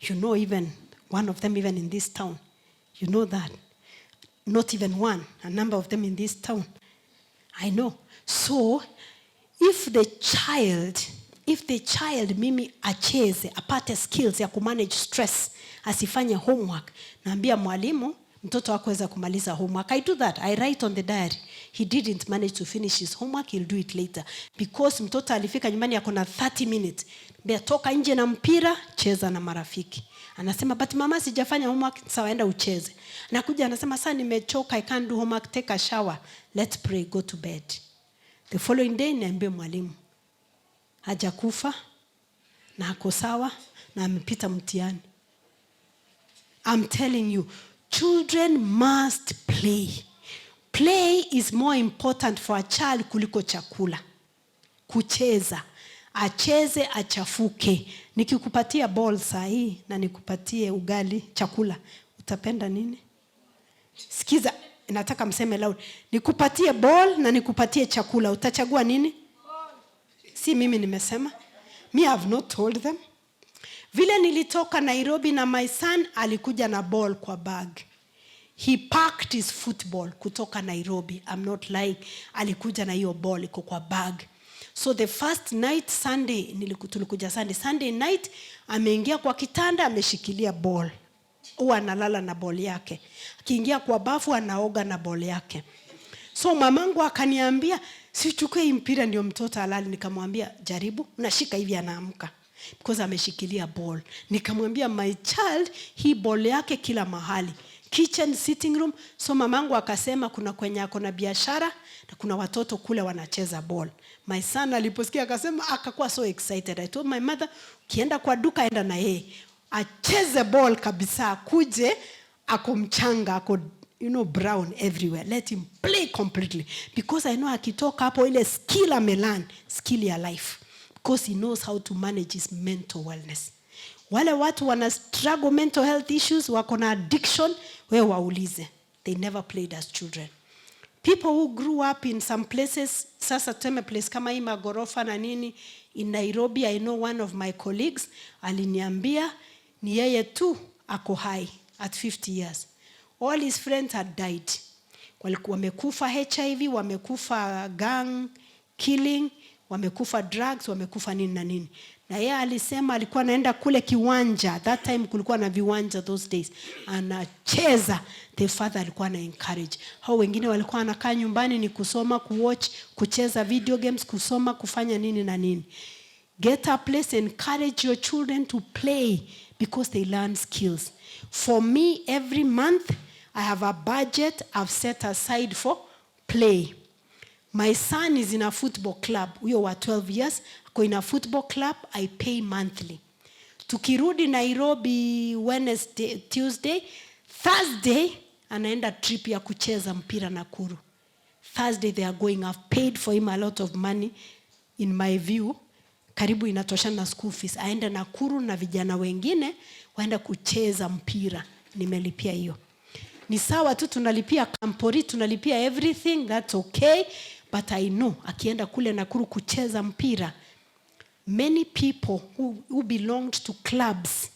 You know, even one of them, even in this town. You know that. Not even one. A number of them in this town. I know. So, if the child mimi acheze, apate skills ya kumanage stress, asifanye homework, naambia mwalimu mtoto hakuweza kumaliza homework. I do that. I write on the diary. He didn't manage to finish his homework, he'll do it later. Because mtoto alifika nyumbani ako na 30 minutes. Mbea toka nje na mpira, cheza na marafiki. Anasema, "But mama, sijafanya homework." "Sawa, enda ucheze." Nakuja anasema, "Sasa nimechoka, I can't do homework." "Take a shower. Let's pray, go to bed." The following day niambie mwalimu hajakufa na ako sawa na amepita mtihani. I'm telling you, children must play. Play is more important for a child kuliko chakula. Kucheza, acheze, achafuke. Nikikupatia ball saa hii na nikupatie ugali, chakula, utapenda nini? Sikiza, nataka mseme loud. Nikupatie ball na nikupatie chakula, utachagua nini? Si mimi nimesema. Me have not told them. Vile nilitoka Nairobi na my son alikuja na ball kwa bag. He packed his football kutoka Nairobi. I'm not lying. Alikuja na hiyo ball iko kwa bag. So the first night, Sunday, tulikuja Sunday. Sunday night ameingia kwa kitanda, ameshikilia ball. Huwa analala na ball yake. Akiingia kwa bafu anaoga na ball yake. So mamangu akaniambia, "Sichukue hii mpira ndio mtoto alale." Nikamwambia, "Jaribu, unashika hivi anaamka." Because ameshikilia ball. Nikamwambia my child, hii ball yake kila mahali. Kitchen, sitting room. So mamangu akasema kuna kwenye ako na biashara na kuna watoto kule wanacheza ball. My son aliposikia akasema, akakuwa so excited. I told my mother, "Ukienda kwa duka enda na yeye. Acheze ball kabisa, akuje ako mchanga, ako brown everywhere. Let him play completely." Because I know akitoka hapo ile skill amelearn, skill ya life. Because he knows how to manage his mental wellness. Wale watu wana struggle mental health issues, wako na addiction, wewe waulize. They never played as children. People who grew up in some places, sasa tuseme place kama hii magorofa na nini, in Nairobi, I know one of my colleagues aliniambia ni yeye tu ako hai at 50 years. All his friends had died. Walikuwa wamekufa HIV, wamekufa gang killing, wamekufa drugs, wamekufa nini na nini. Na yeye alisema alikuwa anaenda kule kiwanja, that time kulikuwa na viwanja those days, anacheza. The father alikuwa ana encourage. Hao wengine walikuwa wanakaa nyumbani ni kusoma, kuwatch, kucheza video games, kusoma, kufanya nini na nini. Get a place, encourage your children to play because they learn skills. For me, every month I have a budget I've set aside for play. My son is in a football club, huyo wa 12 years, ako in a football club, I pay monthly. Tukirudi Nairobi Wednesday, Tuesday, Thursday anaenda trip ya kucheza mpira Nakuru. Thursday they are going. I've paid for him a lot of money, in my view karibu inatoshana na school fees. Aende Nakuru na vijana wengine waenda kucheza mpira, nimelipia hiyo. Ni sawa tu tunalipia campori, tunalipia everything, that's okay, but I know akienda kule Nakuru kucheza mpira, many people who belonged to clubs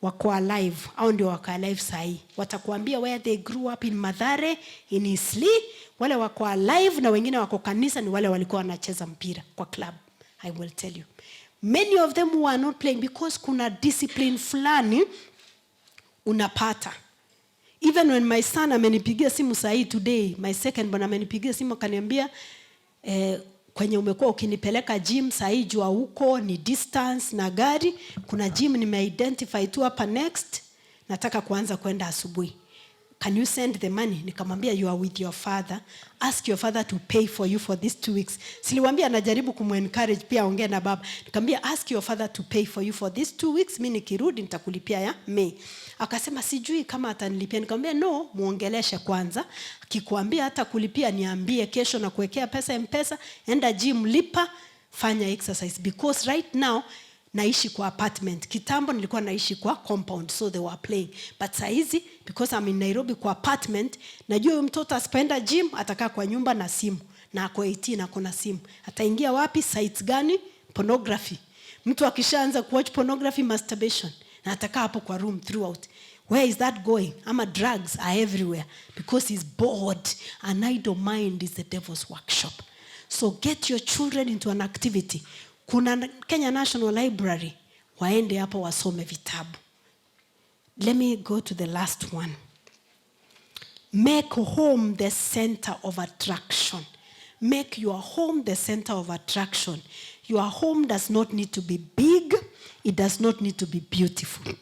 wako alive au ndio wako alive sahii, watakuambia where they grew up in Mathare, in Eastleigh. Wale wako alive na wengine wako kanisa ni wale walikuwa wanacheza mpira kwa club. I will tell you, many of them who are not playing because kuna discipline fulani unapata. Even when my son amenipigia simu sahii today, my second born amenipigia simu akaniambia, "Kwenye umekuwa ukinipeleka gym sahii jua huko ni distance na gari, kuna gym nimeidentify tu hapa next, nataka kuanza kwenda asubuhi. Can you send the money?" Nikamwambia, "You are with your father. Ask your father to pay for you for these 2 weeks." Siliwambia anajaribu kumencourage pia aongee na baba. Nikamwambia, "Ask your father to pay for you for these 2 weeks. Mi nikirudi nitakulipia ya May." Akasema sijui kama atanilipia. Nikamwambia, "No, muongeleshe kwanza. Akikuambia hata kulipia niambie kesho na kuwekea pesa M-Pesa, enda gym, lipa, fanya exercise," because right now naishi kwa apartment. Kitambo nilikuwa naishi kwa compound, so they were playing. But saizi because I'm in Nairobi kwa apartment, najua huyu mtoto asipoenda gym atakaa kwa nyumba na simu, na ako 18, ako na simu. Ataingia wapi? Sites gani? Pornography. Mtu akishaanza kuwatch pornography, masturbation, na atakaa hapo kwa room throughout. Where is that going? Ama drugs are everywhere because he's bored. An idle mind is the devil's workshop. So get your children into an activity. Kuna Kenya National Library, waende hapo wasome vitabu. Let me go to the last one. Make home the center of attraction. Make your home the center of attraction. Your home does not need to be big. It does not need to be beautiful.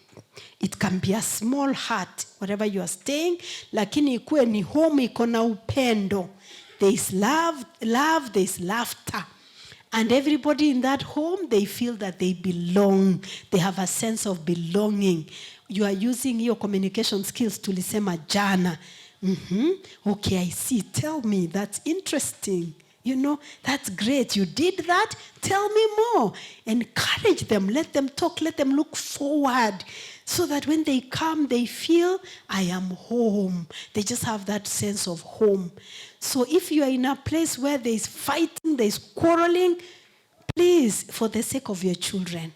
It can be a small hut wherever you are staying, lakini ikuwe ni home iko na upendo. There is love, love, there is laughter. And everybody in that home, they feel that they belong. They have a sense of belonging. You are using your communication skills tulisema jana. Okay, I see. Tell me. That's interesting. That's great. You did that. Tell me more. Encourage them. Let them talk. Let them look forward so that when they come, they feel, "I am home." They just have that sense of home. So if you are in a place where there is fighting, there is quarreling, please, for the sake of your children,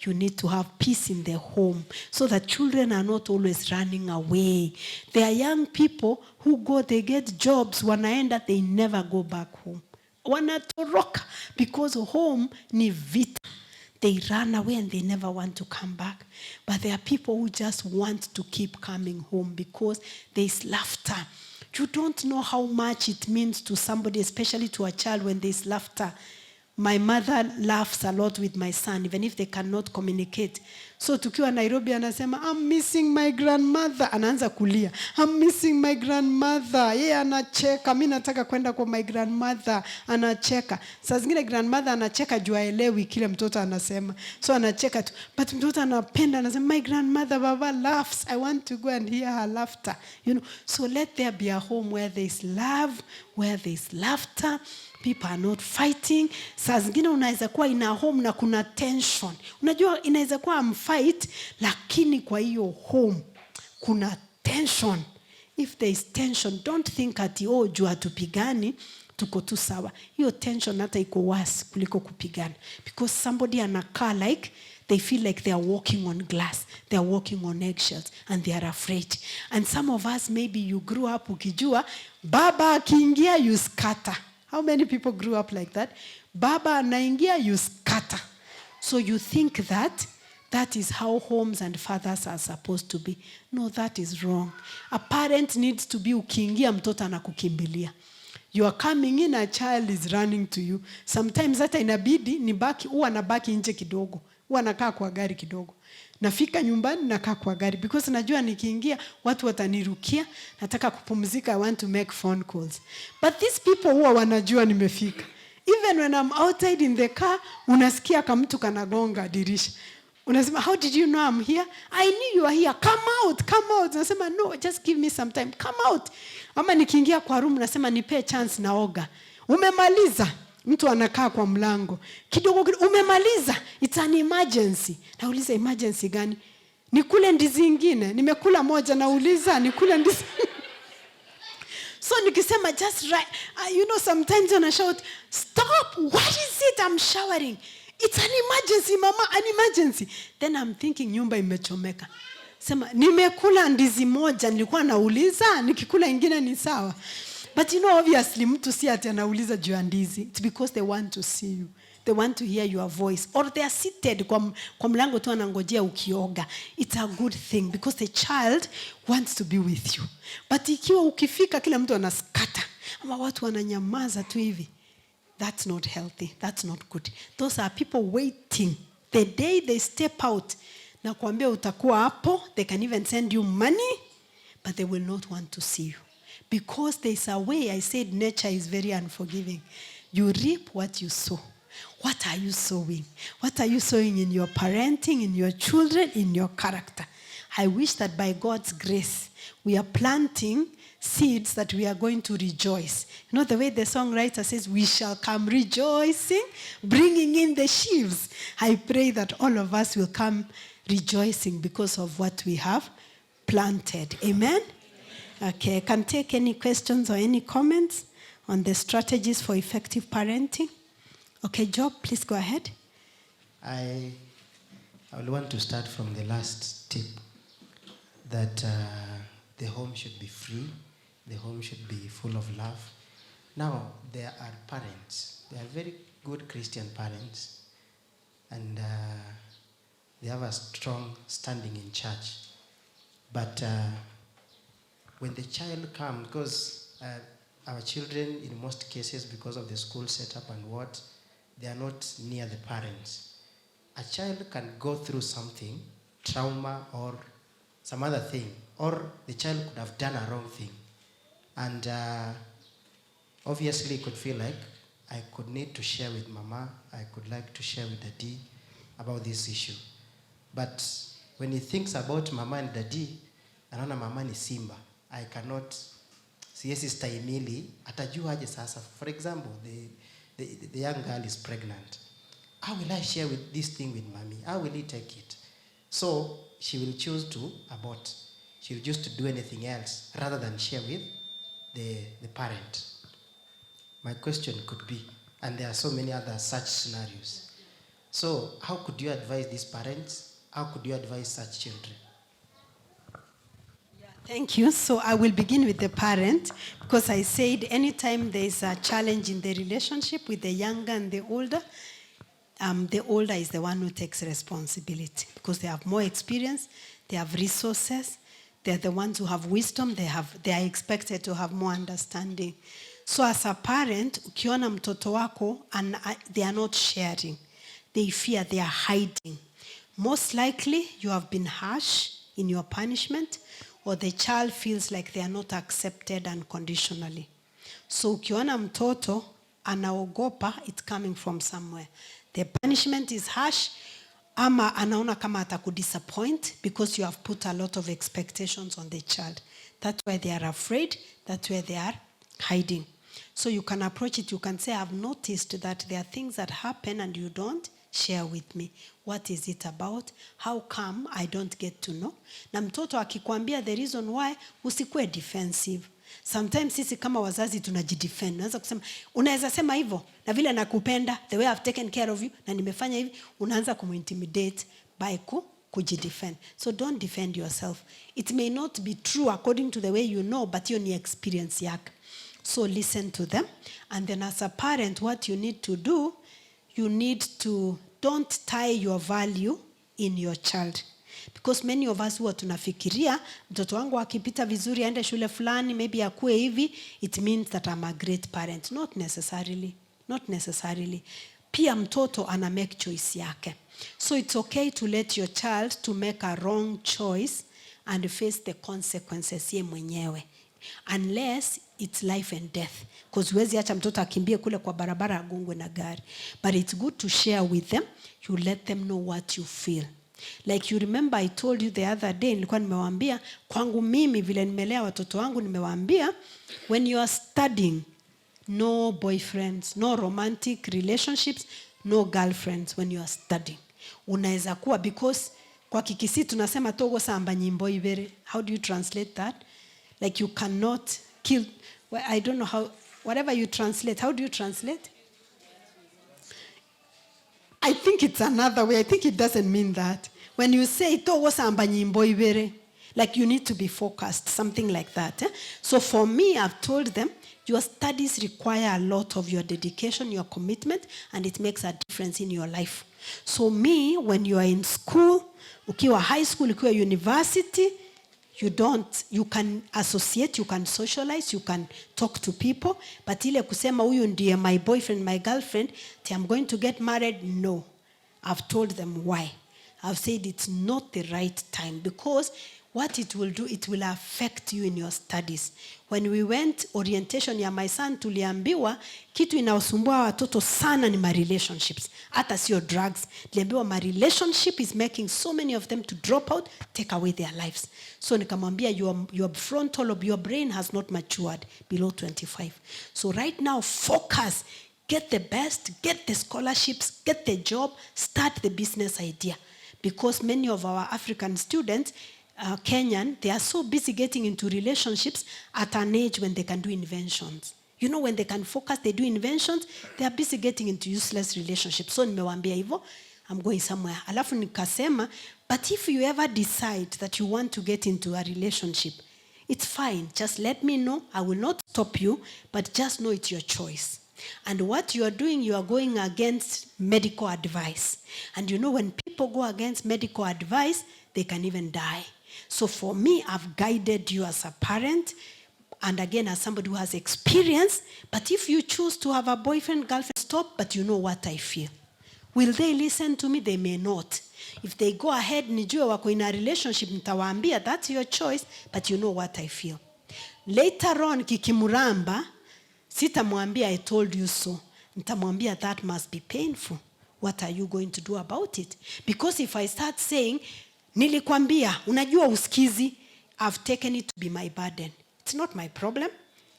you need to have peace in the home so that children are not always running away. There are young people who go, they get jobs, wanaenda, they never go back home. Wanatoroka because home ni vita. They run away and they never want to come back. But there are people who just want to keep coming home because there's laughter. You don't know how much it means to somebody, especially to a child, when there's laughter. My mother laughs a lot with my son, even if they cannot communicate. So tukiwa Nairobi anasema, "I'm missing my grandmother." Anaanza kulia. "I'm missing my grandmother." Yeye anacheka, "Mi nataka kwenda kwa my grandmother." Anacheka. Saa zingine grandmother anacheka juu haelewi kile mtoto anasema. So anacheka tu. But mtoto anapenda, anasema, "My grandmother baba laughs. I want to go and hear her laughter." So let there be a home where there is love, where there is laughter. People are not fighting. Saa zingine unaweza kuwa in a home na kuna tension. Unajua inaweza kuwa hamfight, lakini kwa hiyo home kuna tension. If there is tension, don't think ati, "Oh, juu hatupigani tuko tu sawa." Hiyo tension hata iko worse kuliko kupigana, because somebody anakaa like they feel like they are walking on glass, they are walking on eggshells, and they are afraid. And some of us, maybe you grew up ukijua baba akiingia, you scatter. How many people grew up like that? Baba anaingia, you scatter. So you think that that is how homes and fathers are supposed to be. No, that is wrong. A parent needs to be, ukiingia mtoto anakukimbilia. You are coming in, a child is running to you. Sometimes hata inabidi nibaki, huwa nabaki nje kidogo. Huwa nakaa kwa gari kidogo. Nafika nyumbani, nakaa kwa gari because najua nikiingia watu watanirukia, nataka kupumzika, I want to make phone calls. But these people huwa wanajua nimefika. Even when I'm outside in the car, unasikia kamtu kanagonga dirisha. Unasema, "How did you know I'm here?" "I knew you are here. Come out, come out." Nasema, "No, just give me some time. Come out." Ama nikiingia kwa room nasema, "Nipe chance, naoga." "Umemaliza?" Mtu anakaa kwa mlango. Kidogo kidogo, "Umemaliza? It's an emergency." Nauliza, "Emergency gani? Nikule ndizi ingine? Nimekula moja, nauliza nikule ndizi." So nikisema just right, sometimes when I shout, "Stop, what is it? I'm showering." "It's an emergency, mama, an emergency." Then I'm thinking nyumba imechomeka. Sema, "Nimekula ndizi moja, nilikuwa nauliza, nikikula ingine ni sawa?" But obviously mtu si ati anauliza juu ya ndizi. It's because they want to see you. They want to hear your voice. Or they are seated kwa mlango tu anangojea ukioga. It's a good thing because the child wants to be with you. But ikiwa ukifika kila mtu anascatter ama watu wananyamaza tu hivi, that's not healthy. That's not good. Those are people waiting. The day they step out, nakuambia utakuwa hapo, they can even send you money, but they will not want to see you. Because there's a way, I said nature is very unforgiving. You reap what you sow. What are you sowing? What are you sowing in your parenting, in your children, in your character? I wish that by God's grace, we are planting seeds that we are going to rejoice. You know the way the songwriter says, "We shall come rejoicing, bringing in the sheaves." I pray that all of us will come rejoicing because of what we have planted. Amen? Okay, I can take any questions or any comments on the strategies for effective parenting. Okay, Job, please go ahead. I will want to start from the last tip that the home should be free, the home should be full of love. Now, there are parents, they are very good Christian parents, and they have a strong standing in church. But when the child comes, because our children, in most cases, because of the school setup and what, they are not near the parents. A child can go through something, trauma or some other thing, or the child could have done a wrong thing. And obviously, could feel like, "I could need to share with mama, I could like to share with daddy about this issue." But When he thinks about mama and daddy, anaona mama ni simba. I cannot, siwezi stahimili. Atajua aje sasa? For example, the young girl is pregnant. How will I share with this thing with mommy? How will he take it? So she will choose to abort. She will choose to do anything else rather than share with the parent. My question could be, and there are so many other such scenarios. So, how could you advise these parents? How could you advise such children? Thank you. So I will begin with the parent because I said anytime there is a challenge in the relationship with the younger and the older is the one who takes responsibility because they have more experience, they have resources, they're the ones who have wisdom, they are expected to have more understanding. So as a parent, ukiona mtoto wako and they are not sharing, they fear, they are hiding. Most likely you have been harsh in your punishment, or the child feels like they are not accepted unconditionally. So ukiona mtoto anaogopa, it's coming from somewhere. The punishment is harsh, ama anaona kama atakudisappoint because you have put a lot of expectations on the child. That's why they are afraid, that's why they are hiding. So you can approach it, you can say, "I've noticed that there are things that happen and you don't share with me. What is it about? How come I don't get to know?" Na mtoto akikwambia the reason why, usikuwe defensive. Sometimes sisi kama wazazi tunajidefend. Unaweza kusema, unaweza sema hivyo, na vile nakupenda, the way I've taken care of you, na nimefanya hivi, unaanza kumintimidate by kujidefend. So don't defend yourself. It may not be true according to the way you know, but hiyo ni experience yake. So listen to them. And then as a parent, what you need to do, you need to don't tie your value in your child. Because many of us huwa tunafikiria mtoto wangu akipita vizuri, aende shule fulani, maybe akue hivi, it means that I'm a great parent. Not necessarily. Not necessarily. Pia mtoto ana make choice yake. So it's okay to let your child to make a wrong choice and face the consequences ye mwenyewe, unless it's life and death, because huwezi acha mtoto akimbie kule kwa barabara agongwe na gari. But it's good to share with them. You let them know what you feel. Like you remember I told you the other day, nilikuwa nimewaambia kwangu mimi vile nimelea watoto wangu, nimewaambia, when you are studying, no boyfriends, no romantic relationships, no girlfriends when you are studying. Unaweza kuwa, because kwa Kikisii tunasema togosamba nyimbo ibere. How do you translate that? Like you cannot kill, well, I don't know how, whatever you translate, how do you translate? I think it's another way. I think it doesn't mean that. When you say togosamba nyimbo ibere, like you need to be focused, something like that. Eh? So for me, I've told them, your studies require a lot of your dedication, your commitment, and it makes a difference in your life. So me, when you are in school, ukiwa high school, ukiwa university, you don't, you can associate, you can socialize, you can talk to people, but ile kusema huyu ndiye my boyfriend, my girlfriend, ati I'm going to get married, no. I've told them why. I've said it's not the right time because what it will do, it will affect you in your studies. When we went orientation ya my son, tuliambiwa kitu inaosumbua watoto sana ni ma relationships, hata sio drugs. Tuliambiwa ma relationship is making so many of them to drop out, take away their lives. So nikamwambia, your frontal lobe, your brain has not matured below 25. So right now, focus, get the best, get the scholarships, get the job, start the business idea. Because many of our African students, Kenyan, they are so busy getting into relationships at an age when they can do inventions. When they can focus, they do inventions, they are busy getting into useless relationships. So nimewaambia hivyo, I'm going somewhere. Alafu nikasema, but if you ever decide that you want to get into a relationship, it's fine. Just let me know. I will not stop you, but just know it's your choice. And what you are doing, you are going against medical advice. And when people go against medical advice, they can even die. So for me, I've guided you as a parent, and again, as somebody who has experience. But if you choose to have a boyfriend, girlfriend, stop, but you know what I feel. Will they listen to me? They may not. If they go ahead, nijue wako in a relationship, nitawaambia, "That's your choice, but you know what I feel." Later on, kikimuramba, sitamwambia "I told you so." Nitamwambia, "That must be painful. What are you going to do about it?" Because if I start saying, Nilikwambia, unajua usikizi. I've taken it to be my burden. It's not my problem.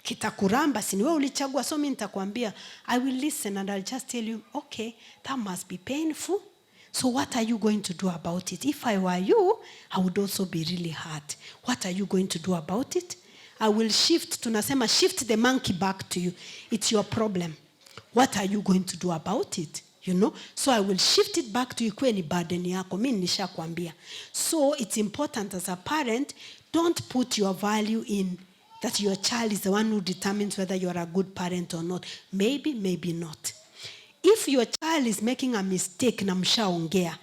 Kitakuramba, si ni wewe ulichagua? So mi nitakwambia, I will listen and I'll just tell you, "Okay, that must be painful. So what are you going to do about it? If I were you, I would also be really hurt. What are you going to do about it?" I will shift, tunasema shift the monkey back to you. It's your problem. What are you going to do about it? So I will shift it back to you, ikuwe ni burden yako. Mi nishakwambia. So it's important as a parent, don't put your value in that your child is the one who determines whether you are a good parent or not. Maybe, maybe not. If your child is making a mistake na mshaongea,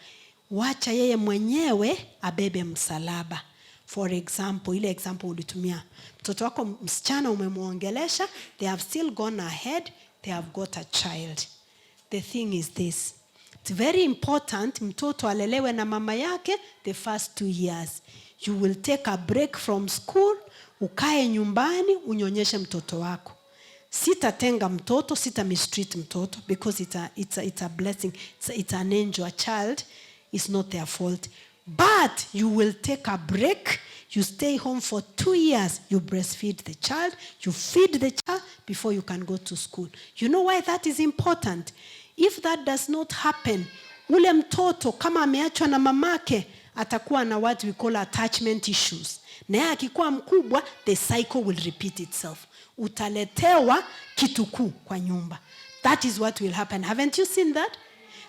wacha yeye mwenyewe abebe msalaba. For example, ile example ulitumia, mtoto wako msichana umemwongelesha, they have still gone ahead, they have got a child. The thing is this: it's very important mtoto alelewe na mama yake the first 2 years. You will take a break from school, ukae nyumbani, unyonyeshe mtoto wako. Sitatenga mtoto, sita mistreat mtoto because it's a blessing. It's an angel. A child is not their fault. But you will take a break. You stay home for 2 years. You breastfeed the child. You feed the child before you can go to school. You know why that is important? If that does not happen, ule mtoto kama ameachwa na mamake atakuwa na what we call attachment issues. Na yeye akikuwa mkubwa, the cycle will repeat itself. Utaletewa kitukuu kwa nyumba. That is what will happen. Haven't you seen that?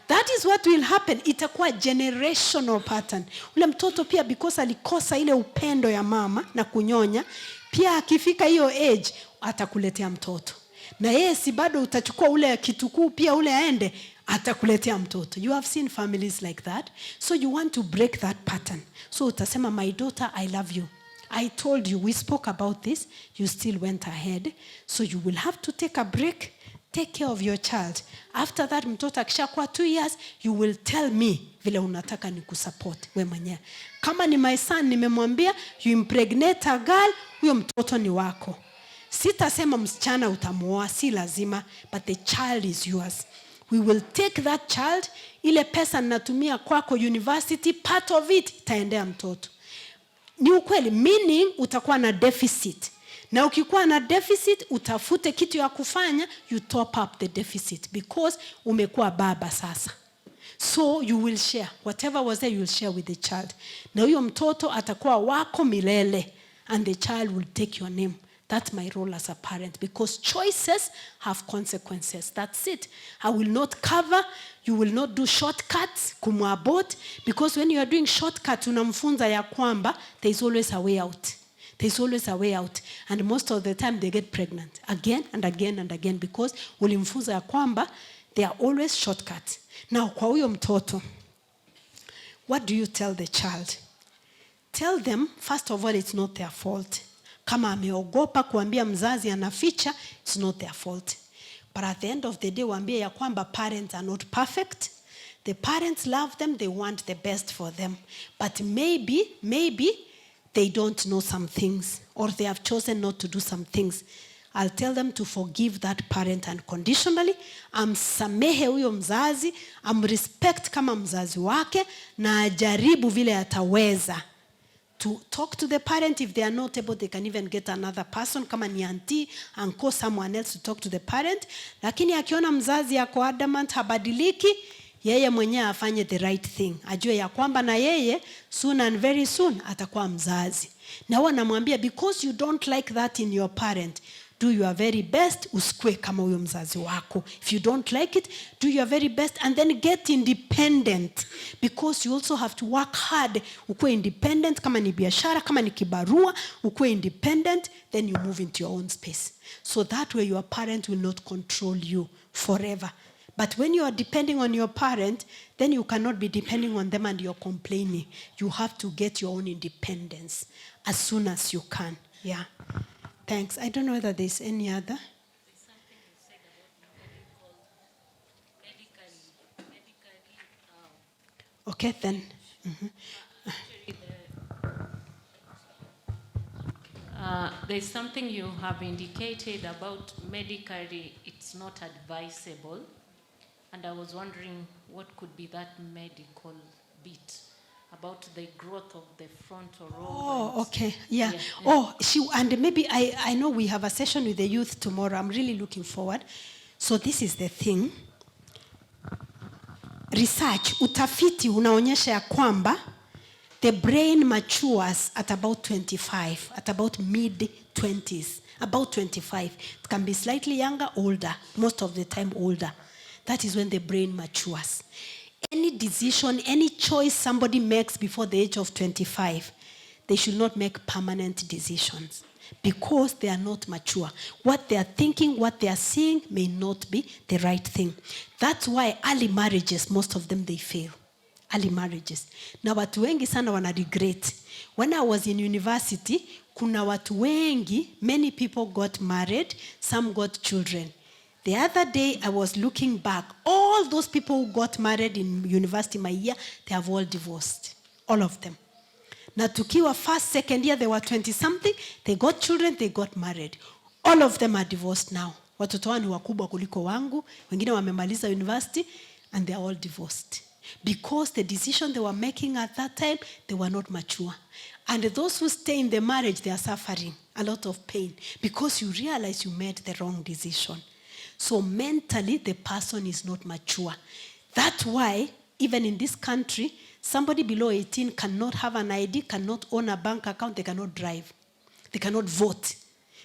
That is what will happen. Itakuwa generational pattern. Ule mtoto pia, because alikosa ile upendo ya mama na kunyonya, pia akifika hiyo age atakuletea mtoto. Na yeye si bado utachukua ule kitukuu pia ule aende, atakuletea mtoto. You have seen families like that. So you want to break that pattern. So utasema, "My daughter, I love you. I told you, we spoke about this, you still went ahead. So you will have to take a break, take care of your child. After that, mtoto akishakuwa 2 years, you will tell me vile unataka ni kusupport we mwenyewe." Kama ni my son, nimemwambia, "You impregnate a girl, huyo mtoto ni wako. Sitasema msichana utamuoa, si lazima, but the child is yours. We will take that child. Ile pesa ninatumia kwako university, part of it itaendea mtoto." Ni ukweli, meaning utakuwa na deficit, na ukikuwa na deficit, utafute kitu ya kufanya, you top up the deficit because umekuwa baba sasa. So you will share whatever was there, you will share with the child, na huyo mtoto atakuwa wako milele and the child will take your name. That's my role as a parent, because choices have consequences. That's it. I will not cover. You will not do shortcuts kumwabort, because when you are doing shortcuts, unamfunza ya kwamba there is always a way out. There's always a way out. And most of the time they get pregnant again and again and again because ulimfunza ya kwamba there are always shortcuts. Now kwa huyo mtoto, what do you tell the child? Tell them, first of all, it's not their fault. Kama ameogopa kuambia mzazi, anaficha, it's not their fault. But at the end of the day, waambie ya kwamba parents are not perfect. The parents love them, they want the best for them. But maybe they don't know some things or they have chosen not to do some things. I'll tell them to forgive that parent unconditionally, amsamehe huyo mzazi, amrespect kama mzazi wake na ajaribu vile ataweza to talk to the parent. If they are not able, they can even get another person, kama ni auntie, uncle, someone else to talk to the parent. Lakini akiona mzazi ako adamant, habadiliki, yeye mwenyewe afanye the right thing, ajue ya kwamba na yeye soon and very soon atakuwa mzazi. Na huwa namwambia, "Because you don't like that in your parent, do your very best usikue kama huyo mzazi wako. If you don't like it, do your very best and then get independent, because you also have to work hard ukuwe independent. Kama ni biashara, kama ni kibarua, ukuwe independent, then you move into your own space. So that way your parent will not control you forever. But when you are depending on your parent, then you cannot be depending on them and you're complaining. You have to get your own independence as soon as you can." Yeah. Thanks. I don't know whether there's any other. There's something you said about what do you call medically Okay, then. Actually there's something you have indicated about medically it's not advisable, and I was wondering what could be that medical bit. About the growth of the frontal lobe. Oh, and- okay. Yeah. Yeah. Oh, she and maybe I know we have a session with the youth tomorrow. I'm really looking forward. So this is the thing. Research, utafiti unaonyesha ya kwamba the brain matures at about 25, at about mid 20s, about 25. It can be slightly younger, older, most of the time older. That is when the brain matures. Any decision, any choice somebody makes before the age of 25, they should not make permanent decisions because they are not mature. What they are thinking, what they are seeing may not be the right thing. That's why early marriages, most of them, they fail. Early marriages. Na watu wengi sana wana regret. When I was in university, kuna watu wengi, many people got married, some got children. The other day I was looking back, all those people who got married in university my year, they have all divorced. All of them. Na tukiwa first, second year, they were 20 something, they got children, they got married. All of them are divorced now. Watoto wao ni wakubwa kuliko wangu, wengine wamemaliza university and they are all divorced. Because the decision they were making at that time, they were not mature. And those who stay in the marriage, they are suffering a lot of pain because you realize you made the wrong decision. So mentally, the person is not mature. That's why, even in this country, somebody below 18 cannot have an ID, cannot own a bank account, they cannot drive, they cannot vote.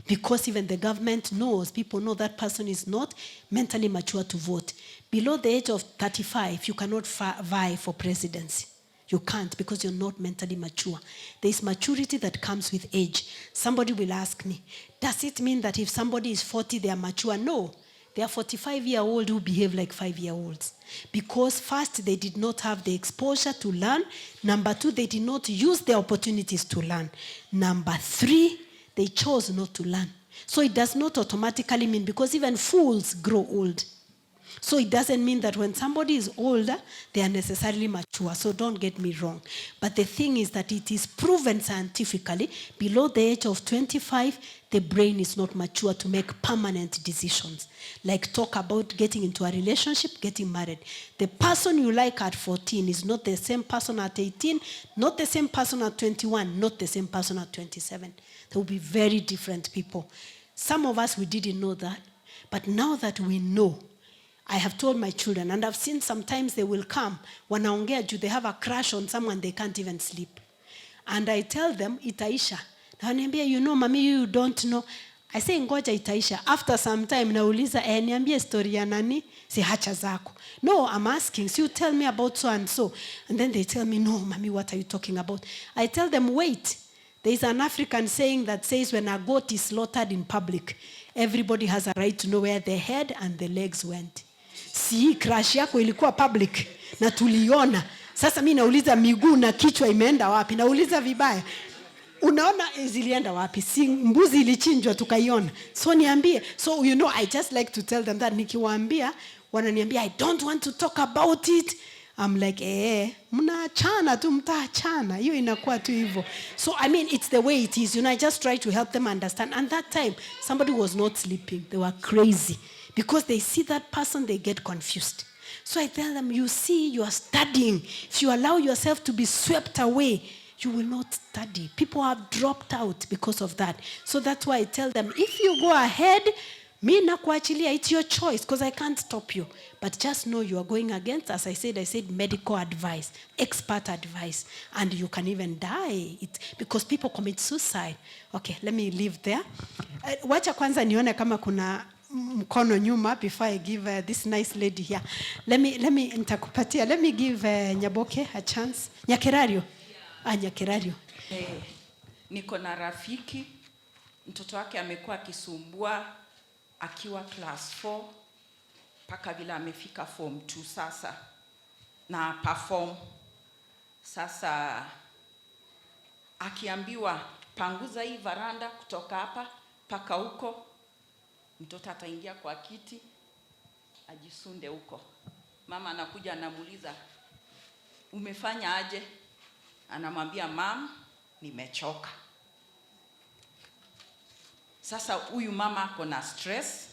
Because even the government knows, people know that person is not mentally mature to vote. Below the age of 35, you cannot vie for presidency. You can't because you're not mentally mature. There is maturity that comes with age. Somebody will ask me, does it mean that if somebody is 40, they are mature? No. They are 45-year-old who behave like 5-year-olds. Because first, they did not have the exposure to learn. Number two, they did not use the opportunities to learn. Number three, they chose not to learn. So it does not automatically mean, because even fools grow old. So it doesn't mean that when somebody is older, they are necessarily mature. So don't get me wrong. But the thing is that it is proven scientifically, below the age of 25, the brain is not mature to make permanent decisions. Like talk about getting into a relationship, getting married. The person you like at 14 is not the same person at 18, not the same person at 21, not the same person at 27. They will be very different people. Some of us, we didn't know that. But now that we know, I have told my children, and I've seen sometimes they will come, wanaongea juu they have a crush on someone, they can't even sleep. And I tell them, "Itaisha." Na wananiambia, "You know, mami, you don't know." I say, "Ngoja, itaisha." After some time, nauliza, "Eh, niambie story ya nani?" "Si hacha zako." "No, I'm asking. So you tell me about so and so." And then they tell me, "No, mami, what are you talking about?" I tell them, "Wait. There is an African saying that says when a goat is slaughtered in public, everybody has a right to know where the head and the legs went." Si hii crush yako ilikuwa public na tuliona. Sasa mi nauliza, miguu na kichwa imeenda wapi? Nauliza vibaya. Unaona, eh, zilienda wapi? Si mbuzi ilichinjwa tukaiona? So niambie. So I just like to tell them that. Nikiwaambia, wananiambia, "I don't want to talk about it." I'm like, "Eh, mnaachana tu, mtaachana. Hiyo inakuwa tu hivyo." So I mean, it's the way it is. I just try to help them understand. And that time, somebody was not sleeping. They were crazy. Because they see that person, they get confused. So I tell them, "You see, you are studying. If you allow yourself to be swept away, you will not study." People have dropped out because of that. So that's why I tell them, if you go ahead, mi nakuachilia, it's your choice because I can't stop you. But just know you are going against, as I said, medical advice, expert advice, and you can even die because people commit suicide. Okay, let me leave there. Wacha kwanza nione kama kuna mkono nyuma before I give this nice lady here. Let me nitakupatia. Let me give Nyaboke a chance. Nyakerario. Ah, Nyakerario. Eh, niko na rafiki, mtoto wake amekuwa akisumbua akiwa class 4 mpaka vile amefika form 2 sasa na perform. Sasa akiambiwa, "Panguza hii varanda kutoka hapa mpaka huko," mtoto ataingia kwa kiti ajisunde huko. Mama anakuja anamuuliza, "Umefanya aje?" Anamwambia, "Mum, nimechoka." Sasa huyu mama ako na stress,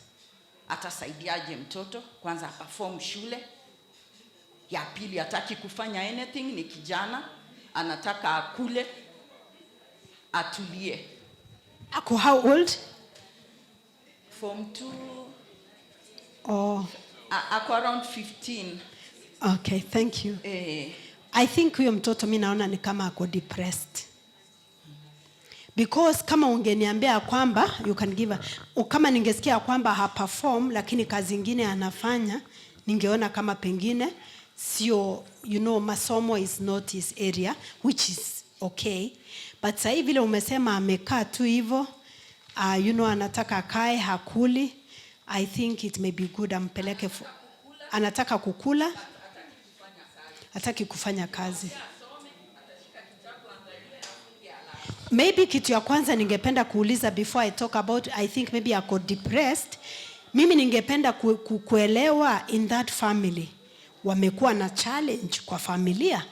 atasaidiaje mtoto? Kwanza perform shule, ya pili hataki kufanya anything, ni kijana. Anataka akule, atulie. Ako how old? Form 2. Oh, Ako around 15. Okay, thank you. Eh. I think huyo mtoto mi naona ni kama ako depressed. Because kama ungeniambia kwamba you can give kama ningesikia kwamba haperform lakini kazi ingine anafanya, ningeona kama pengine sio, masomo is not his area, which is okay. But sasa hivi vile umesema amekaa tu hivyo, anataka akae, hakuli. I think it may be good ampeleke anataka kukula, hataki kufanya kazi. Maybe kitu ya kwanza ningependa kuuliza before I talk about, I think maybe ako depressed. Mimi ningependa kuelewa in that family wamekuwa na challenge kwa familia,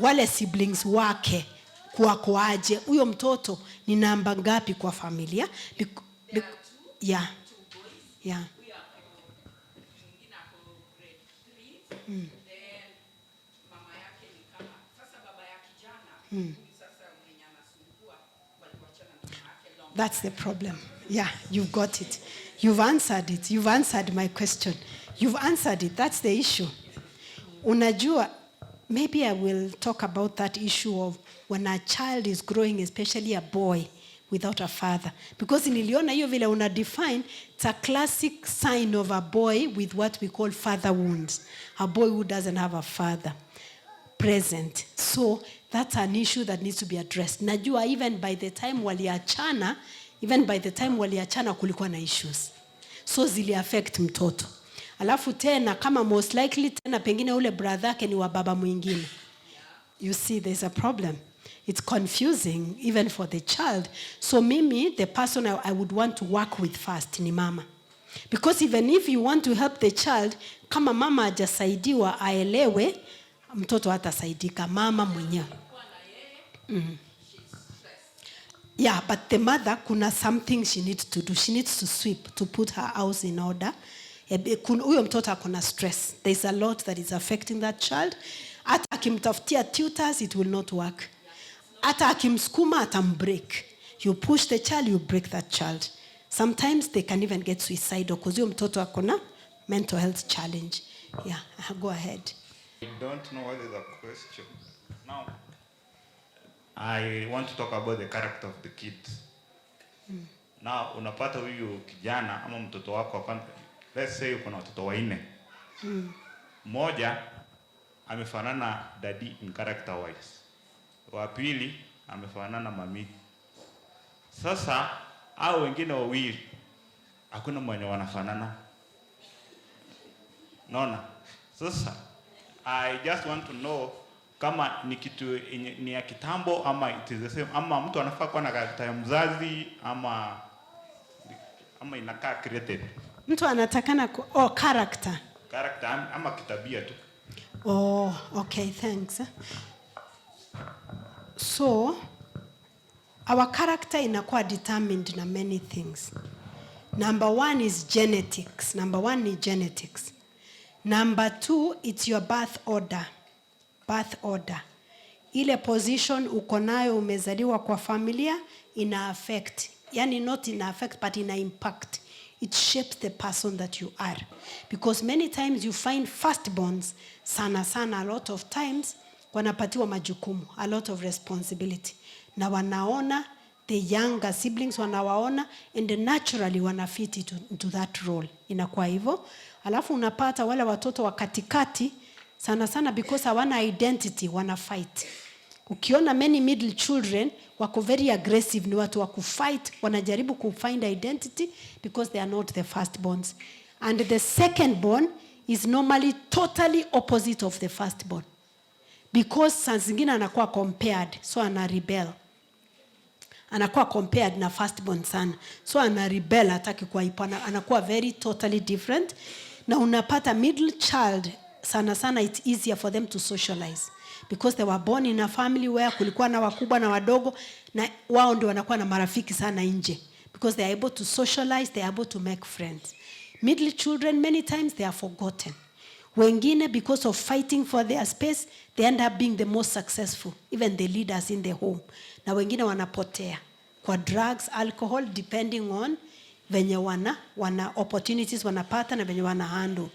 wale siblings wake kuwakoaje, huyo mtoto ni namba ngapi kwa familia? Yeah. Yeah. That's the problem. Yeah, you've got it. You've answered it. You've answered my question. You've answered it. That's the issue. Unajua, maybe I will talk about that issue of when a child is growing, especially a boy, without a father. Because niliona hiyo vile una define, it's a classic sign of a boy with what we call father wounds. A boy who doesn't have a father present. So that's an issue that needs to be addressed. Najua even by the time waliachana kulikuwa na issues. So zili affect mtoto. Alafu tena kama most likely tena pengine ule brother yake ni wa baba mwingine. You see, there's a problem. It's confusing even for the child. So mimi, the person I would want to work with first ni mama. Because even if you want to help the child, kama mama hajasaidiwa aelewe, mtoto hatasaidika, mama mwenyewe. Yeah, but the mother, kuna something she needs to do. She needs to sweep, to put her house in order. Huyo mtoto ako na stress. There's a lot that is affecting that child. Hata akimtafutia tutors, it will not work. Hata akimsukuma, atambreak. You push the child, you break that child. Sometimes they can even get suicidal because huyo mtoto ako na mental health challenge. Yeah, go ahead. I don't know what is the question. Now, I want to talk about the character of the kids. Now, unapata huyu kijana ama mtoto wako, let's say uko na watoto wanne. Mmoja amefanana daddy in character wise. Wa pili amefanana mami. Sasa hao wengine wawili hakuna mwenye wanafanana. Naona? Sasa I just want to know kama ni kitu yenye ni ya kitambo ama it is the same, ama mtu anafaa kuwa na character ya mzazi ama inakaa created. Mtu anatakana oh, character. Character ama kitabia tu. Oh, okay, thanks. So, our character inakuwa determined na many things. Number one is genetics. Number one ni genetics. Number two, it's your birth order. Birth order. Ile position uko nayo umezaliwa kwa familia ina affect. Yani not ina affect but ina impact. It shapes the person that you are. Because many times you find firstborns, sana sana a lot of times, wanapatiwa majukumu, a lot of responsibility. Na wanaona the younger siblings wanawaona and naturally wanafit into that role. Inakuwa hivyo. Alafu unapata wale watoto wa katikati sana sana because hawana identity wana fight. Ukiona many middle children wako very aggressive, ni watu wa kufight, wanajaribu kufind identity because they are not the firstborns. And the second born is normally totally opposite of the firstborn. Because saa zingine anakuwa compared, so ana rebel. Anakuwa compared na firstborn sana. So ana rebel, hataki kuwa ipo, anakuwa very totally different. Na unapata middle child sana sana it's easier for them to socialize because they were born in a family where kulikuwa na wakubwa na wadogo, na wao ndio wanakuwa na marafiki sana nje because they are able to socialize, they are able to make friends. Middle children many times they are forgotten. Wengine, because of fighting for their space, they end up being the most successful, even the leaders in the home. Na wengine wanapotea kwa drugs, alcohol, depending on venye wana opportunities wanapata na venye wana handle.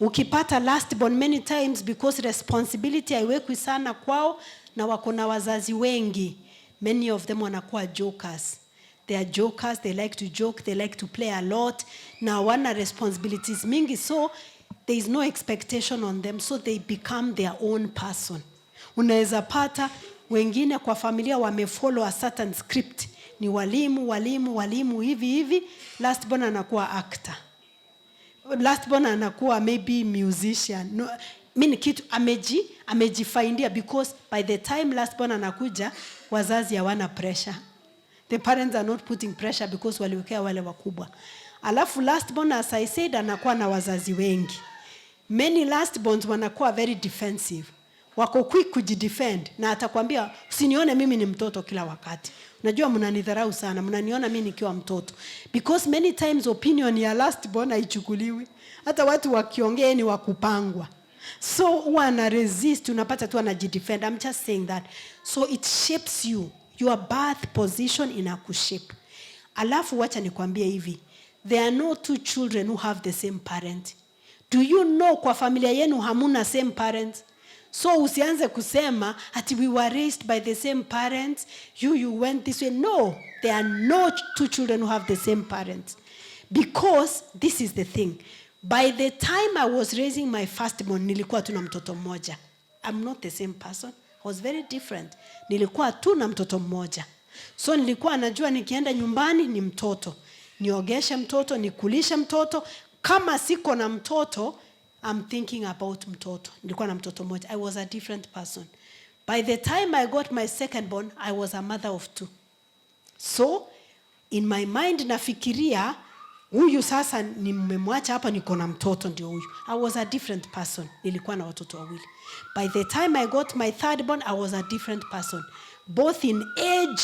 Ukipata last born, many times because responsibility haiwekwi sana kwao na wako na wazazi wengi, many of them wanakuwa jokers. They are jokers, they like to joke, they like to play a lot, na wana responsibilities mingi, so there is no expectation on them, so they become their own person. Unaweza pata wengine kwa familia wamefollow a certain script, ni walimu, walimu, walimu, hivi hivi. Last born anakuwa actor, last born anakuwa maybe musician. No, mi ni kitu amejifindia because by the time last born anakuja, wazazi hawana pressure. The parents are not putting pressure because waliwekea wale wakubwa. Alafu last born, as I said, anakuwa na wazazi wengi. Many last borns wanakuwa very defensive, wako quick kujidefend, na atakwambia, "Usinione mimi ni mtoto kila wakati. Unajua mnanidharau sana, mnaniona mimi nikiwa mtoto." Because many times opinion ya last born haichukuliwi. Hata watu wakiongea, ni wakupangwa. So huwa ana resist, unapata tu anajidefend. I'm just saying that. So it shapes you. Your birth position inakushape. Alafu wacha nikwambie hivi, there are no two children who have the same parent. Do you know kwa familia yenu hamuna same parents? So usianze kusema ati we were raised by the same parents, you went this way. No, there are no two children who have the same parents, because this is the thing: by the time I was raising my firstborn, nilikuwa tu na mtoto mmoja. I'm not the same person. I was very different. Nilikuwa tu na mtoto mmoja, so nilikuwa najua nikienda nyumbani ni mtoto, niogeshe mtoto, nikulishe mtoto. Kama siko na mtoto, I'm thinking about mtoto. Nilikuwa na mtoto mmoja. I was a different person. By the time I got my second born, I was a mother of two. So in my mind nafikiria huyu sasa nimemwacha hapa, niko na mtoto ndio huyu. I was a different person. Nilikuwa na watoto wawili. By the time I got my third born, I was a different person, both in age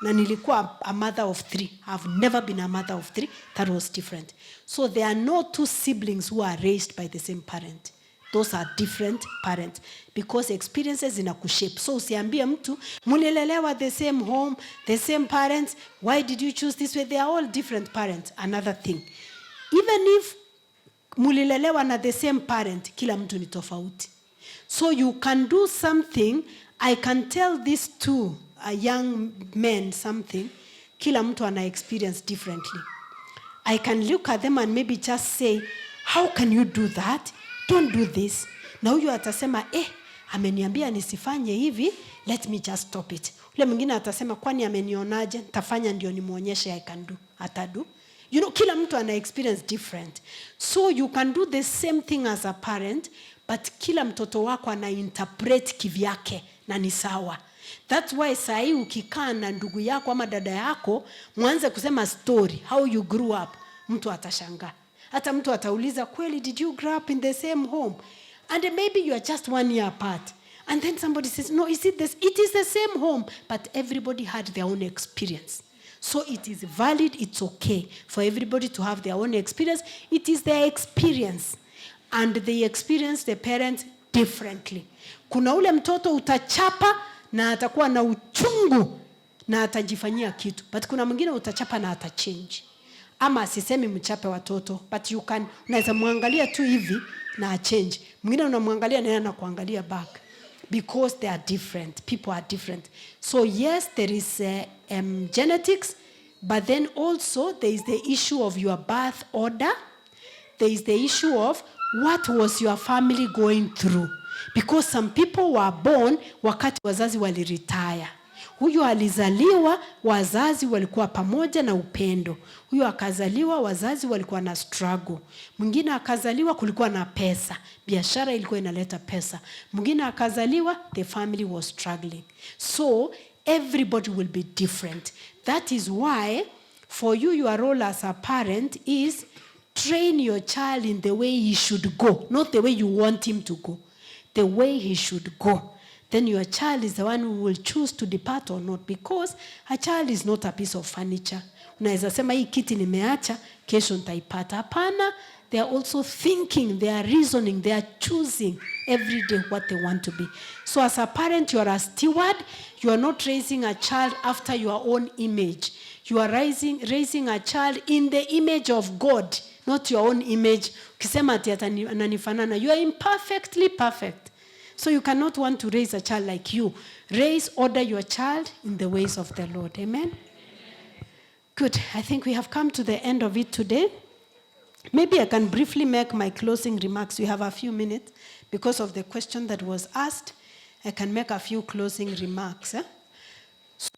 na nilikuwa a mother of three. I've never been a mother of three. That was different. So there are no two siblings who are raised by the same parent. Those are different parents because experiences zinakushape. So usiambie mtu mulilelewa the same home, the same parents, why did you choose this way? They are all different parents. Another thing, even if mulilelewa na the same parent, kila mtu ni tofauti. So you can do something, I can tell these two young men something, kila mtu ana experience differently. I can look at them and maybe just say, "How can you do that? Don't do this." Na huyu atasema, "Eh, ameniambia nisifanye hivi, let me just stop it." Ule mwingine atasema, "Kwani amenionaje? Nitafanya ndio nimuonyeshe I can do." Atado. Kila mtu ana experience different. So you can do the same thing as a parent, but kila mtoto wako ana interpret kivyake na ni sawa. That's why sahii ukikaa na ndugu yako ama dada yako, mwanze kusema story how you grew up, mtu atashangaa. Hata mtu atauliza, "Kweli, did you grow up in the same home?" And maybe you are just one year apart. And then somebody says, "No, is it this?" It is the same home, but everybody had their own experience. So it is valid, it's okay for everybody to have their own experience. It is their experience. And they experience the parents differently. Kuna ule mtoto utachapa na atakuwa na uchungu na atajifanyia kitu. But kuna mwingine utachapa na atachange. Ama sisemi mchape watoto, but you can, unaweza mwangalia tu hivi na achange. Mwingine unamwangalia na yeye anakuangalia back because they are different. People are different. So yes, there is genetics, but then also there is the issue of your birth order. There is the issue of what was your family going through. Because some people were born wakati wazazi waliretire. Huyu alizaliwa wazazi walikuwa pamoja na upendo. Huyu akazaliwa wazazi walikuwa na struggle. Mwingine akazaliwa kulikuwa na pesa, biashara ilikuwa inaleta pesa. Mwingine akazaliwa the family was struggling. So everybody will be different. That is why for you, your role as a parent is train your child in the way he should go, not the way you want him to go, the way he should go. Then your child is the one who will choose to depart or not, because a child is not a piece of furniture. Unaweza sema, "Hii kiti nimeacha, kesho nitaipata." Hapana, they are also thinking, they are reasoning, they are choosing every day what they want to be. So as a parent, you are a steward. You are not raising a child after your own image. You are raising a child in the image of God, not your own image. Ukisema ati ananifanana, you are imperfectly perfect. So you cannot want to raise a child like you. Raise, order your child in the ways of the Lord. Amen? Good. I think we have come to the end of it today. Maybe I can briefly make my closing remarks. We have a few minutes. Because of the question that was asked, I can make a few closing remarks. Eh? So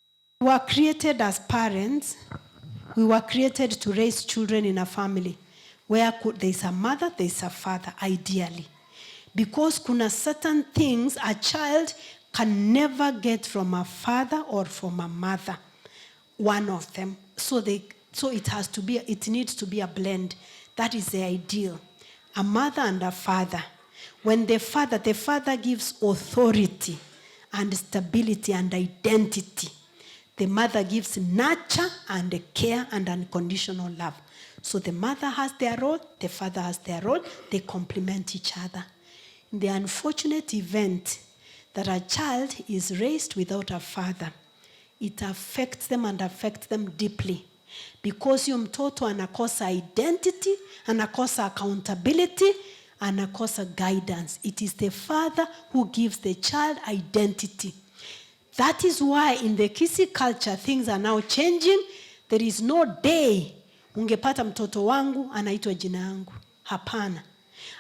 we were created as parents. We were created to raise children in a family where there is a mother, there is a father, ideally. Because kuna certain things a child can never get from a father or from a mother. One of them. So it has to be, it needs to be a blend. That is the ideal. A mother and a father. When the father gives authority and stability and identity. The mother gives nurture and care and unconditional love. So the mother has their role, the father has their role, they complement each other. In the unfortunate event that a child is raised without a father, it affects them and affects them deeply. Because huyo mtoto anakosa identity, anakosa accountability, anakosa guidance. It is the father who gives the child identity. That is why in the Kisii culture things are now changing. There is no day ungepata mtoto wangu anaitwa jina yangu. Hapana.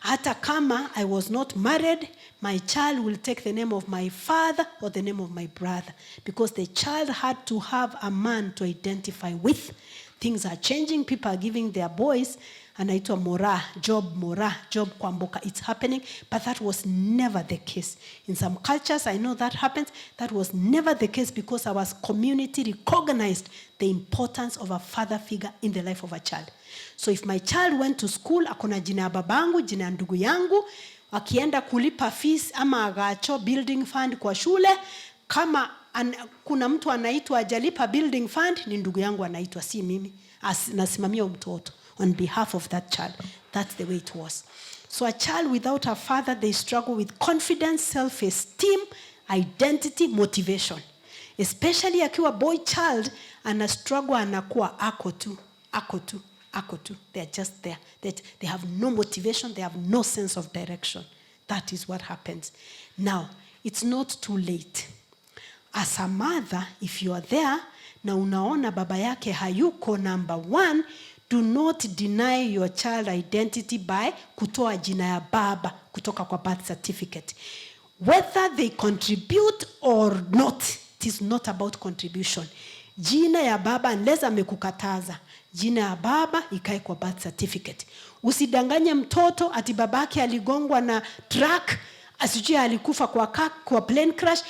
Hata kama I was not married, my child will take the name of my father or the name of my brother, because the child had to have a man to identify with. Things are changing. People are giving their boys, anaitwa Mora, Job Mora, Job Kwamboka. It's happening, but that was never the case. In some cultures, I know that happens. That was never the case because our community recognized the importance of a father figure in the life of a child. So if my child went to school, akona jina ya babangu, jina ya ndugu yangu, akienda kulipa fees ama agacho building fund kwa shule, kama kuna mtu anaitwa ajalipa building fund, ni ndugu yangu anaitwa, si mimi. Nasimamia huyo mtoto on behalf of that child. That's the way it was. So a child without a father, they struggle with confidence, self-esteem, identity, motivation. Especially akiwa boy child, ana struggle, anakuwa ako tu, ako tu, ako tu. They are just there. They have no motivation, they have no sense of direction. That is what happens. Now, it's not too late. As a mother, if you are there, na unaona baba yake hayuko, number one, do not deny your child identity by kutoa jina ya baba kutoka kwa birth certificate. Whether they contribute or not, it is not about contribution. Jina ya baba, unless amekukataza, jina ya baba ikae kwa birth certificate. Usidanganye mtoto ati babake aligongwa na truck, asijui alikufa kwa plane crash.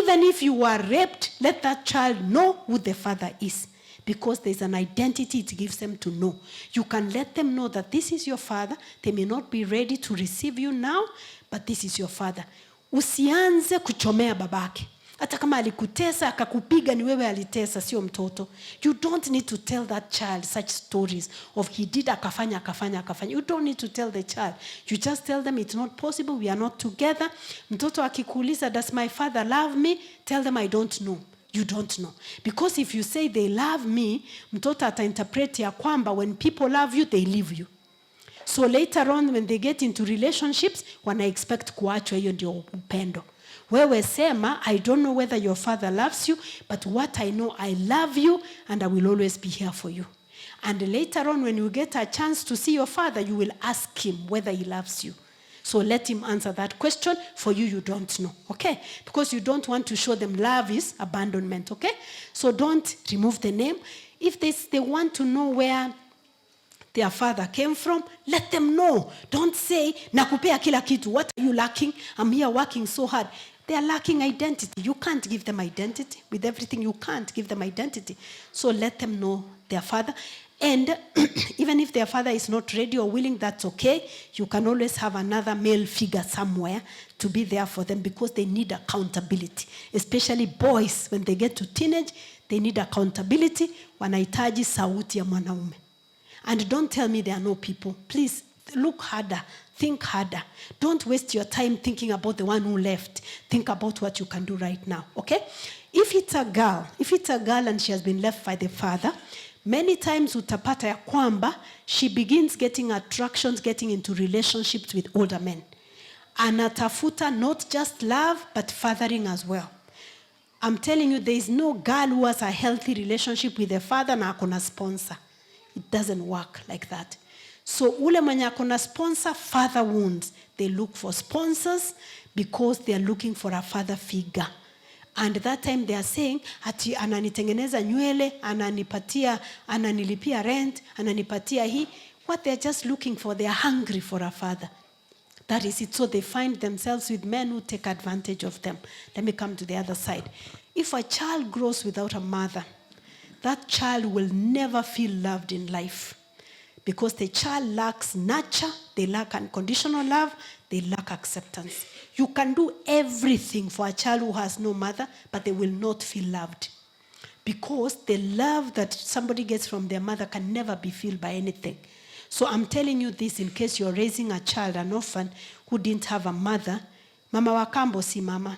Even if you were raped, let that child know who the father is, because there's an identity it gives them to know. You can let them know that this is your father. They may not be ready to receive you now, but this is your father. Usianze kuchomea babake. Hata kama alikutesa akakupiga, ni wewe alitesa, sio mtoto. You don't need to tell that child such stories of he did, akafanya, akafanya, akafanya. You don't need to tell the child. You just tell them it's not possible, we are not together. Mtoto akikuuliza, "Does my father love me?" tell them, "I don't know." You don't know, because if you say they love me, mtoto atainterpret ya kwamba when people love you, they leave you. So later on, when they get into relationships, wana expect kuachwa, hiyo ndio upendo. Wewe sema, "I don't know whether your father loves you, but what I know, I love you and I will always be here for you." And later on, when you get a chance to see your father, you will ask him whether he loves you. So let him answer that question for you. You don't know, okay? Because you don't want to show them love is abandonment, okay? So don't remove the name. If they want to know where their father came from, let them know. Don't say, "Nakupea kila kitu. What are you lacking? I'm here working so hard." They are lacking identity. You can't give them identity. With everything, you can't give them identity. So let them know their father. And even if their father is not ready or willing, that's okay. You can always have another male figure somewhere to be there for them because they need accountability. Especially boys, when they get to teenage, they need accountability. Wanahitaji sauti ya mwanaume. And don't tell me there are no people. Please look harder, think harder. Don't waste your time thinking about the one who left. Think about what you can do right now, okay? If it's a girl, if it's a girl and she has been left by the father, many times utapata ya kwamba she begins getting attractions, getting into relationships with older men. Anatafuta not just love, but fathering as well. I'm telling you, there is no girl who has a healthy relationship with the father na akona sponsor. It doesn't work like that. So ule mwenye akona sponsor, father wounds. They look for sponsors because they are looking for a father figure. And that time they are saying, ati ananitengeneza nywele, ananipatia, ananilipia rent, ananipatia hii. What they are just looking for, they are hungry for a father. That is it. So they find themselves with men who take advantage of them. Let me come to the other side. If a child grows without a mother, that child will never feel loved in life because the child lacks nurture, they lack unconditional love, they lack acceptance. You can do everything for a child who has no mother, but they will not feel loved. Because the love that somebody gets from their mother can never be filled by anything. So I'm telling you this in case you're raising a child, an orphan, who didn't have a mother. Mama wa kambo si mama.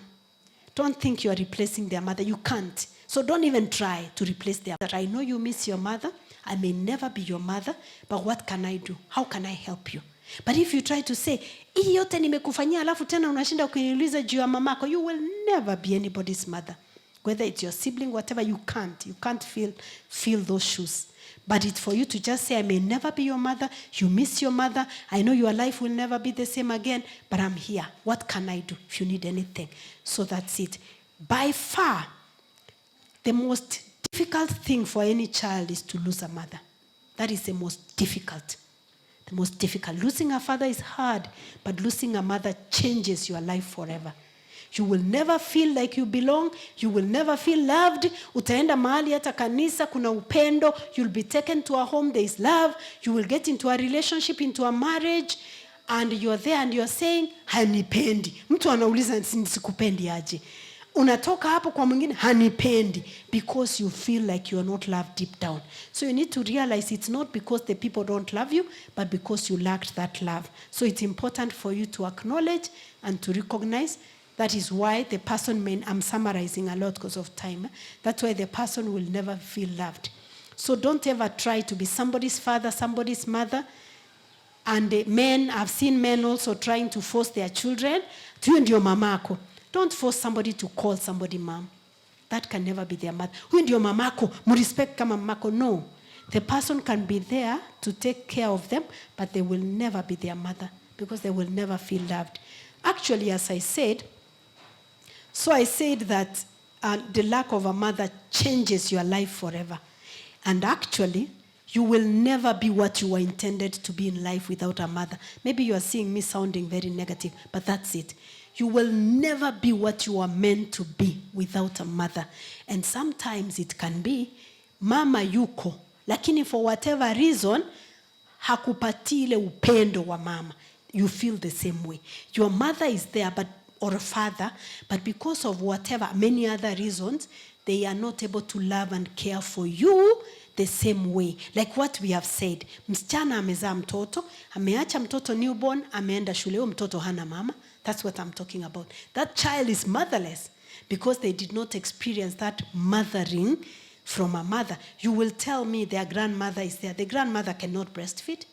Don't think you are replacing their mother. You can't. So don't even try to replace their mother. I know you miss your mother. I may never be your mother, but what can I do? How can I help you? But if you try to say, hii yote nimekufanyia alafu tena unashinda kuniuliza juu ya mamako, you will never be anybody's mother. Whether it's your sibling, whatever, you can't. You can't feel those shoes. But it's for you to just say, I may never be your mother. You miss your mother. I know your life will never be the same again, but I'm here. What can I do if you need anything? So that's it. By far, the most difficult thing for any child is to lose a mother. That is the most difficult. The most difficult. Losing a father is hard, but losing a mother changes your life forever. You will never feel like you belong. You will never feel loved. Utaenda mahali hata kanisa kuna upendo. You'll be taken to a home, there is love. You will get into a relationship, into a marriage, and you're there and you're saying, hanipendi. Mtu anauliza sikupendi aje? Unatoka hapo kwa mwingine hanipendi because you feel like you are not loved deep down. So you need to realize it's not because the people don't love you, but because you lacked that love. So it's important for you to acknowledge and to recognize. That is why the person may, I'm summarizing a lot because of time. That's why the person will never feel loved. So don't ever try to be somebody's father, somebody's mother. And men, I've seen men also trying to force their children. Huyu ndio mamako. Don't force somebody to call somebody mom. That can never be their mother. Huyu ndio mamako, mrespect kama mamako. No. The person can be there to take care of them, but they will never be their mother because they will never feel loved. Actually, as I said, so I said that the lack of a mother changes your life forever. And actually, you will never be what you were intended to be in life without a mother. Maybe you are seeing me sounding very negative, but that's it. You will never be what you are meant to be without a mother. And sometimes it can be mama yuko, lakini for whatever reason hakupatii ile upendo wa mama. You feel the same way. Your mother is there, but or a father, but because of whatever, many other reasons, they are not able to love and care for you the same way. Like what we have said, msichana amezaa mtoto, ameacha mtoto newborn, ameenda shule, huyo mtoto hana mama. That's what I'm talking about. That child is motherless because they did not experience that mothering from a mother. You will tell me their grandmother is there. The grandmother cannot breastfeed.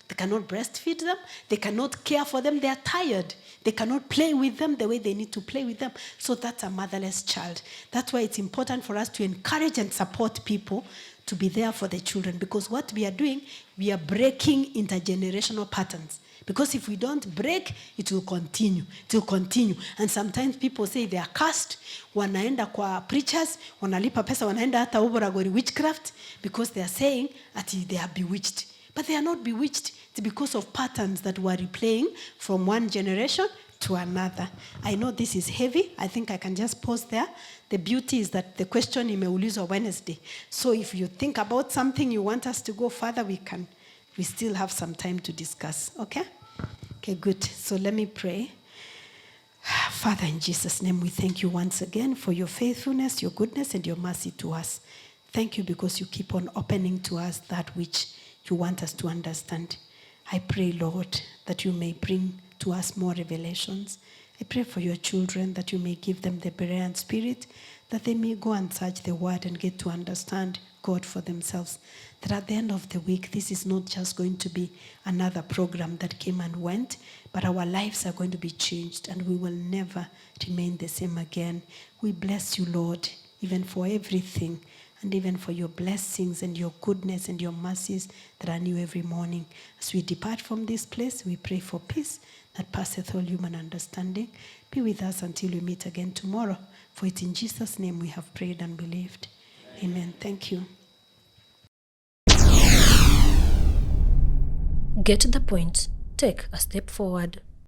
They cannot breastfeed them. They cannot care for them. They are tired. They cannot play with them the way they need to play with them. So that's a motherless child. That's why it's important for us to encourage and support people to be there for the children, because what we are doing, we are breaking intergenerational patterns. Because if we don't break, it will continue. It will continue. And sometimes people say they are cursed. Wanaenda kwa preachers, wanalipa pesa, wanaenda hata uboragori witchcraft, because they are saying ati they are bewitched. But they are not bewitched. It's because of patterns that were replaying from one generation to to another. I know this is heavy. I think I can just pause there. The beauty is that the question imeulizwa Wednesday. So if you think about something you want us to go further, we can. We still have some time to discuss. Okay? Okay, good. So let me pray. Father, in Jesus' name, we thank you once again for your faithfulness, your goodness, and your mercy to us. Thank you because you keep on opening to us that which you want us to understand. I pray, Lord, that you may bring to us more revelations. I pray for your children that you may give them the Berean spirit, that they may go and search the word and get to understand God for themselves. That at the end of the week, this is not just going to be another program that came and went, but our lives are going to be changed and we will never remain the same again. We bless you, Lord, even for everything and even for your blessings and your goodness and your mercies that are new every morning. As we depart from this place, we pray for peace that passeth all human understanding. Be with us until we meet again tomorrow. For it's in Jesus' name we have prayed and believed. Amen. Thank you. Get the point. Take a step forward.